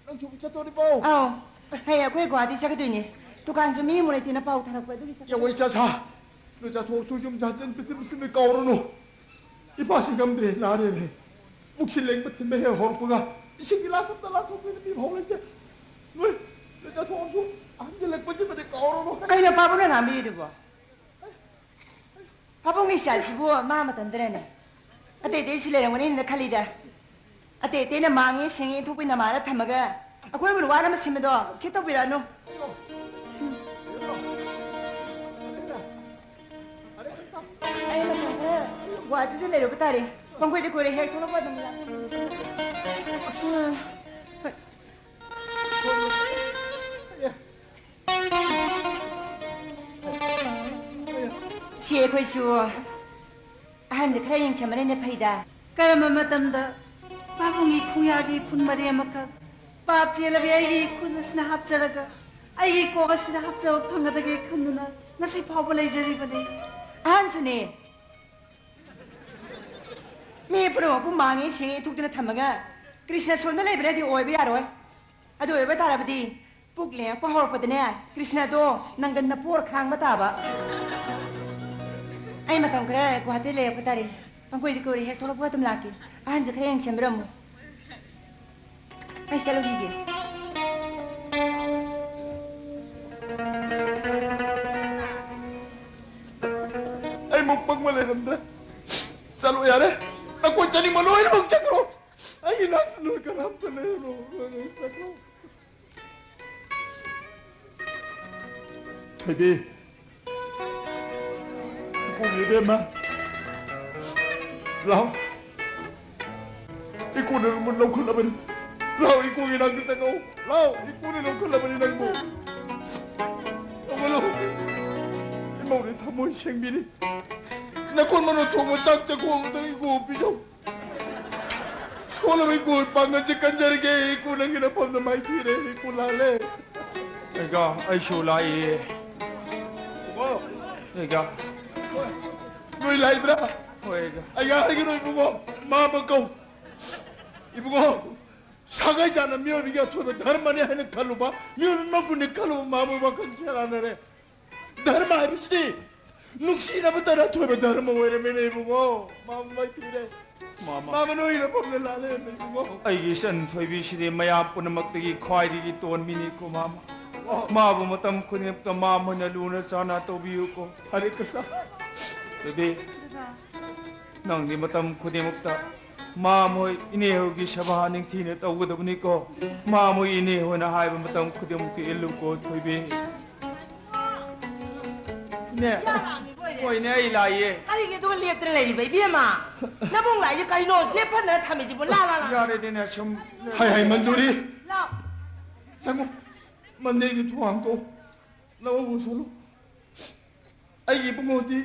ꯅꯪꯁꯨ ꯑꯃꯨꯛ ꯆꯠꯇꯣꯔꯤꯕꯣ? ꯑꯧ꯫ ꯍꯌꯦꯡ ꯑꯩꯈꯣꯏ ꯒꯨꯋꯥꯍꯥꯇꯤ ꯆꯠꯀꯗꯣꯏꯅꯦ꯫ ꯗꯨꯀꯥꯟꯁꯨ ꯃꯤ ꯑꯃꯨꯛ ꯂꯩꯇꯦꯅ ꯄꯥꯎ ꯊꯥꯔꯛꯄ ꯑꯗꯨꯒꯤ ꯆꯠ- ꯌꯥꯋꯣꯏ ꯆꯥꯁꯥ꯫ ꯅꯣꯏ ꯆꯥꯊꯣꯛꯑꯁꯨ ꯌꯨꯝ ꯁꯥꯖꯟ ꯄꯤꯁꯤꯟ ꯄꯤꯁꯤꯟꯕ ꯀꯥꯎꯔꯅꯨ꯫ ꯏꯄꯥꯁꯤ ꯉꯝꯗ꯭ꯔꯦ, ꯅꯥꯔꯦꯅꯦ꯫ ꯄꯨꯛꯁꯤ ꯂꯦꯡꯕ ꯊꯤꯟꯕ ꯍꯦꯛ ꯍꯧꯔꯛꯄꯒ ꯏꯁꯤꯡ ꯒꯤꯂꯥꯁ ꯑꯝꯇ ꯂꯥꯟꯊꯣꯛꯄꯤꯅ ꯄꯤꯐꯥꯎ ꯂꯩꯇꯦ꯫ ꯅꯣꯏ, ꯅꯣꯏ ꯆꯥꯊꯣꯛꯑꯁꯨ ꯑꯍꯟ ꯒꯦꯜꯂꯛꯄꯁꯤꯃꯗꯤ ꯀꯥꯎꯔꯅꯨ꯫ ꯀꯩꯅꯣ ꯄꯥꯕꯨꯡꯅ ꯉꯥꯡꯕꯤꯔꯤꯗꯨꯕꯣ? ꯄꯥꯕꯨꯡꯒꯤ ꯏꯆꯥꯁꯤꯕꯨ ꯃꯥ ꯃꯇꯟꯗ꯭ꯔꯅꯦ? ꯑꯇꯩ ꯑꯇꯩꯁꯨ ꯂꯩꯔꯝꯒꯅꯤꯅ ꯈꯜꯂꯤꯗ꯫ ꯑꯇꯩ ꯑꯇꯩꯅ ꯃꯥꯡꯉꯦ, ꯁꯦꯡꯉꯦ, ꯏꯟꯊꯣꯛꯄꯩ ꯅꯃꯥꯗ ꯊꯝꯃꯒ ꯑꯩꯈꯣꯏꯕꯨ ꯋꯥꯅ ꯃꯁꯤꯟꯕꯗꯣ ꯈꯤꯠ ꯇꯧꯕꯤꯔꯛꯑꯅꯨ꯫ ꯑꯩ ꯃꯇꯝ ꯈꯔ ꯒꯨꯋꯥꯍꯥꯇꯤꯗ ꯂꯩꯔꯨꯕ ꯇꯥꯔꯦ꯫ ꯄꯪꯀꯣꯏꯗ ꯀꯣꯏꯔꯦ, ꯍꯦꯛ ꯊꯣꯛꯂꯛꯄ ꯑꯗꯨꯝ ꯂꯥꯛ-, ꯍꯣꯏ꯫ ꯑꯩꯈꯣꯏꯁꯨ ꯑꯍꯟꯁꯦ ꯈꯔ ꯌꯦꯡꯁꯟꯕꯅ ꯐꯩꯗ꯫ ꯀꯔꯝꯕ ꯃꯇꯝꯗ ꯄꯥꯕꯨꯡꯒꯤ ꯈꯣꯡꯌꯥꯒꯤ ꯏꯐꯨꯟ ꯃꯔꯤ ꯑꯃꯈꯛ, ꯄꯥꯞ ꯆꯦꯜꯂꯕꯤ ꯑꯩꯒꯤ ꯏꯈꯨꯜ ꯑꯁꯤꯅ ꯍꯥꯞꯆꯔꯒ, ꯑꯩꯒꯤ ꯀꯣꯛ ꯑꯁꯤꯗ ꯍꯥꯞꯆꯕ ꯐꯪꯒꯗꯒꯦ ꯈꯟꯗꯨꯅ ꯉꯁꯤ ꯐꯥꯎꯕ ꯂꯩꯖꯔꯤꯕꯅꯤ꯫ ꯑꯍꯟꯁꯨꯅꯦ꯫ ꯃꯤ ꯄꯨꯝꯅꯃꯛꯄꯨ ꯃꯥꯡꯉꯦ ꯁꯦꯡꯉꯦ ꯊꯨꯛꯇꯅ ꯊꯝꯃꯒ ꯀ꯭ꯔꯤꯁꯅ ꯁꯣꯟꯗ ꯂꯩꯕꯅꯗꯤ ꯑꯣꯏꯕ ꯌꯥꯔꯣꯏ꯫ ꯑꯗꯨ ꯑꯣꯏꯕ ꯇꯥꯔꯕꯗꯤ ꯄꯨꯛ ꯂꯦꯡꯉꯛꯄ ꯍꯧꯔꯛꯄꯗꯅꯦ ꯀ꯭ꯔꯤꯁꯅꯗꯣ ꯅꯪꯒꯟ ꯅꯄꯣꯔ ꯈꯥꯡꯕ ꯇꯥꯕ꯫ ꯑꯩ ꯃꯇꯝ ꯈꯔ ꯒꯨꯋꯥꯍꯥꯇꯤ ꯂꯩꯔꯛꯄ ꯇꯥꯔꯦ꯫ ꯄꯪꯀꯣꯏꯗꯤ ꯀꯣꯏꯔꯦ, ꯍꯦꯛ ꯊꯣꯛꯂꯛꯄꯒ ꯑꯗꯨꯝ ꯂꯥꯛꯀꯦ꯫ ꯑꯍꯟꯁꯦ ꯈꯔ ꯌꯦꯡꯁꯤꯟꯕꯤꯔꯝꯃꯨ꯫ ꯑꯩ ꯆꯠꯂꯨꯈꯤꯒꯦ꯫ ꯑꯩ ꯃꯨꯛ ꯄꯪꯕ ꯂꯩꯔꯝꯗ꯭ꯔꯦ꯫ ꯆꯠꯂꯣ ꯌꯥꯔꯦ꯫ ꯅꯈꯣꯏ ꯆꯠꯅꯤꯡꯕ ꯂꯣꯏꯅꯃꯛ ꯆꯠꯈ꯭ꯔꯣ꯫ ꯑꯩꯒꯤ ꯅꯥꯛꯇ ꯅꯣꯏ ꯀꯅꯥꯝꯇ ꯂꯩꯔꯨꯅꯨ꯫ ꯂꯣꯏꯅꯃꯛ ꯆꯠꯈ꯭ꯔꯣ꯫ ꯊꯣꯏꯕꯤ꯫ ꯏꯀꯣꯟ ꯏꯕꯦꯝꯃ꯫ ꯂꯥꯎ꯫ ꯏꯀꯣꯟꯅ ꯂꯧꯈꯠꯂꯕꯅꯤ꯫ ꯂꯥꯎ, ꯏꯀꯣꯟꯒꯤ ꯅꯥꯛꯇ ꯆꯪꯉꯛꯎ꯫ ꯂꯥꯎ, ꯏꯀꯣꯟꯅ ꯂꯧꯈꯠꯂꯕꯅꯤ ꯅꯪꯕꯨ꯫ ꯂꯧꯈꯠꯂꯨ꯫ ꯏꯃꯧꯅ ꯊꯃꯣꯏ ꯁꯦꯡꯕꯤꯅꯤ꯫ ꯅꯀꯣꯟ ꯃꯅꯨꯡ ꯊꯣꯡꯕ ꯆꯥꯛ ꯆꯥꯛꯈꯣꯝ ꯑꯝꯇ ꯏꯀꯣꯟ ꯄꯤꯖꯧ꯫ ꯁꯣꯜꯂꯕ ꯏꯀꯣ, ꯄꯥꯡꯒꯜꯁꯦ ꯀꯟꯖꯔꯒꯦ꯫ ꯏꯀꯣ, ꯅꯪꯒꯤ ꯅꯐꯝꯗ ꯃꯥꯏꯊꯤꯔꯦ꯫ ꯏꯀꯣ, ꯂꯥꯜꯂꯦ꯫ ꯑꯩꯒ, ꯑꯩꯁꯨ ꯂꯥꯛꯏ꯫ ꯏꯕꯣ꯫ ꯑꯩꯒ꯫ ꯅꯣꯏ ꯂꯥꯛꯏꯕ꯭ꯔꯥ? ꯍꯣꯏ, ꯑꯩꯒ꯫ ꯑꯩꯒ ꯍꯥꯏꯒꯅꯨ ꯏꯕꯨꯡꯉꯣ, ꯃꯥ ꯑꯃ ꯀꯧ꯫ ꯏꯕꯨꯡꯉꯣ, ꯁꯥꯒꯩ ꯆꯥꯅ ꯃꯤꯑꯣꯏꯕꯒꯤ ꯑꯊꯣꯏꯕ ꯙꯔꯃꯅꯤ ꯍꯥꯏꯅ ꯈꯜꯂꯨꯕ, ꯃꯤꯑꯣꯏꯕ ꯃꯒꯨꯟꯅꯤ ꯈꯜꯂꯨꯕ ꯃꯥꯕꯨ ꯋꯥꯈꯜ ꯁꯦꯔꯥꯟꯅꯔꯦ꯫ ꯙꯔꯃ ꯍꯥꯏꯕꯁꯤꯗꯤ ꯅꯨꯡꯁꯤꯅꯕꯇ ꯑꯊꯣꯏꯕ ꯙꯔꯃ ꯑꯣꯏꯔꯝꯃꯦꯅꯦ ꯏꯕꯨꯡꯉꯣ꯫ ꯃꯥ ꯃꯥꯏꯊꯤꯔꯦ꯫ ꯃꯥ, ꯃꯥ꯫ ꯃꯥ ꯃꯅꯣꯏꯅ ꯐꯝꯅ ꯂꯥꯜꯂꯦ ꯏꯕꯨꯡꯉꯣ꯫ ꯑꯩꯒꯤ ꯏꯆꯟ ꯊꯣꯏꯕꯤꯁꯤꯗꯤ ꯃꯌꯥꯝ ꯄꯨꯝꯅꯃꯛꯇꯒꯤ ꯈ꯭ꯋꯥꯏꯗꯒꯤ ꯇꯣꯟꯕꯤꯅꯤꯀꯣ ꯃꯥꯃ꯫ ꯑꯣ꯫ ꯃꯥꯕꯨ ꯃꯇꯝ ꯈꯨꯗꯤꯡꯃꯛꯇ ꯃꯥꯃ ꯍꯣꯏꯅ ꯂꯨꯅ ꯆꯥꯟꯅ ꯇꯧꯕꯤꯌꯨꯀꯣ꯫ ꯍꯔꯦ ꯀ꯭ꯔꯤꯁꯅ꯫ ꯊꯣꯏꯕꯤ꯫ ꯗꯗꯥ꯫ ꯅꯪꯗꯤ ꯃꯇꯝ ꯈꯨꯗꯤꯡꯃꯛꯇ ꯃꯥꯃ ꯍꯣꯏ ꯏꯅꯦ ꯍꯣꯏꯒꯤ ꯁꯦꯕꯥ ꯅꯤꯡꯊꯤꯅ ꯇꯧꯒꯗꯕꯅꯤꯀꯣ꯫ ꯃꯥꯃ ꯍꯣꯏ ꯏꯅꯦ ꯍꯣꯏꯅ ꯍꯥꯏꯕ ꯃꯇꯝ ꯈꯨꯗꯤꯡꯃꯛꯇ ꯏꯜꯂꯨꯀꯣ ꯊꯣꯏꯕꯤ꯫ ꯏꯅꯦ꯫ ꯌꯥꯝꯃꯤ ꯂꯣꯏꯔꯦ꯫ ꯍꯣꯏꯅꯦ, ꯑꯩ ꯂꯥꯛꯏꯌꯦ꯫ ꯀꯔꯤꯒꯤ ꯑꯗꯨꯒ ꯂꯦꯞꯇꯅ ꯂꯩꯔꯤꯕ ꯏꯕꯦꯝꯃ? ꯅꯕꯨꯡ ꯂꯥꯛꯏꯁꯦ ꯀꯔꯤꯅꯣ? ꯂꯦꯞꯍꯟꯗꯅ ꯊꯝꯃꯤꯁꯤꯕꯨ? ꯂꯥ, ꯂꯥ, ꯂꯥ꯫ ꯌꯥꯔꯦꯗꯅ ꯁꯨꯝ꯫ ꯍꯥꯏ, ꯍꯥꯏ, ꯃꯟꯖꯨꯔꯤ꯫ ꯂꯥꯎ꯫ ꯆꯪꯉꯣ꯫ ꯃꯟꯗꯤꯔꯒꯤ ꯊꯣꯡ ꯍꯥꯡꯇꯣꯛꯑꯣ꯫ ꯂꯧꯍꯧꯕ ꯁꯣꯜꯂꯨ꯫ ꯑꯩꯒꯤ ꯏꯕꯨꯡꯉꯣꯗꯤ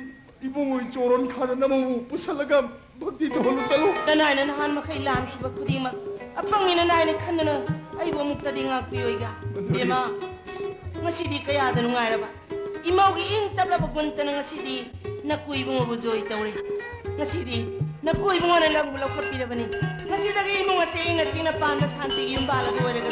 ꯏꯕꯨꯡꯉꯣ ꯆꯣꯔꯣꯟ ꯈꯥꯗ ꯅꯃꯧꯕꯨ ꯄꯨꯁꯜꯂꯒ ꯚꯛꯇꯤ ꯇꯧꯍꯜꯂꯨ ꯆꯠꯂꯨ꯫ ꯅꯅꯥꯏꯅ ꯅꯍꯥꯟ ꯃꯈꯩ ꯂꯥꯟꯈꯤꯕ ꯈꯨꯗꯤꯡꯃꯛ ꯑꯄꯪꯅꯤ ꯅꯅꯥꯏꯅ ꯈꯟꯗꯨꯅ ꯑꯩꯕꯨ ꯑꯃꯨꯛꯇꯗꯤ ꯉꯥꯛꯄꯤꯌꯣꯏꯒ꯫ ꯃꯗꯨꯗꯤ ꯏꯕꯦꯝꯃ, ꯉꯁꯤꯗꯤ ꯀꯌꯥꯗ ꯅꯨꯡꯉꯥꯏꯔꯕ꯫ ꯏꯃꯧꯒꯤ ꯏꯪ ꯇꯞꯂꯕ ꯒꯨꯟꯇꯅ ꯉꯁꯤꯗꯤ ꯅꯀꯨ ꯏꯕꯨꯡꯉꯣꯕꯨ ꯖꯣꯏ ꯇꯧꯔꯦ꯫ ꯉꯁꯤꯗꯤ ꯅꯀꯨ ꯏꯕꯨꯡꯉꯣꯅ ꯂꯝꯕꯨ ꯂꯧꯈꯠꯄꯤꯔꯕꯅꯤ꯫ ꯉꯁꯤꯗꯒꯤ ꯏꯃꯨꯡ ꯑꯁꯦ ꯏꯪꯅ ꯆꯤꯛꯅ ꯄꯥꯟꯕ ꯁꯥꯟꯇꯤꯒꯤ ꯌꯨꯝꯕꯥꯜ ꯑꯗꯨ ꯑꯣꯏꯔꯒ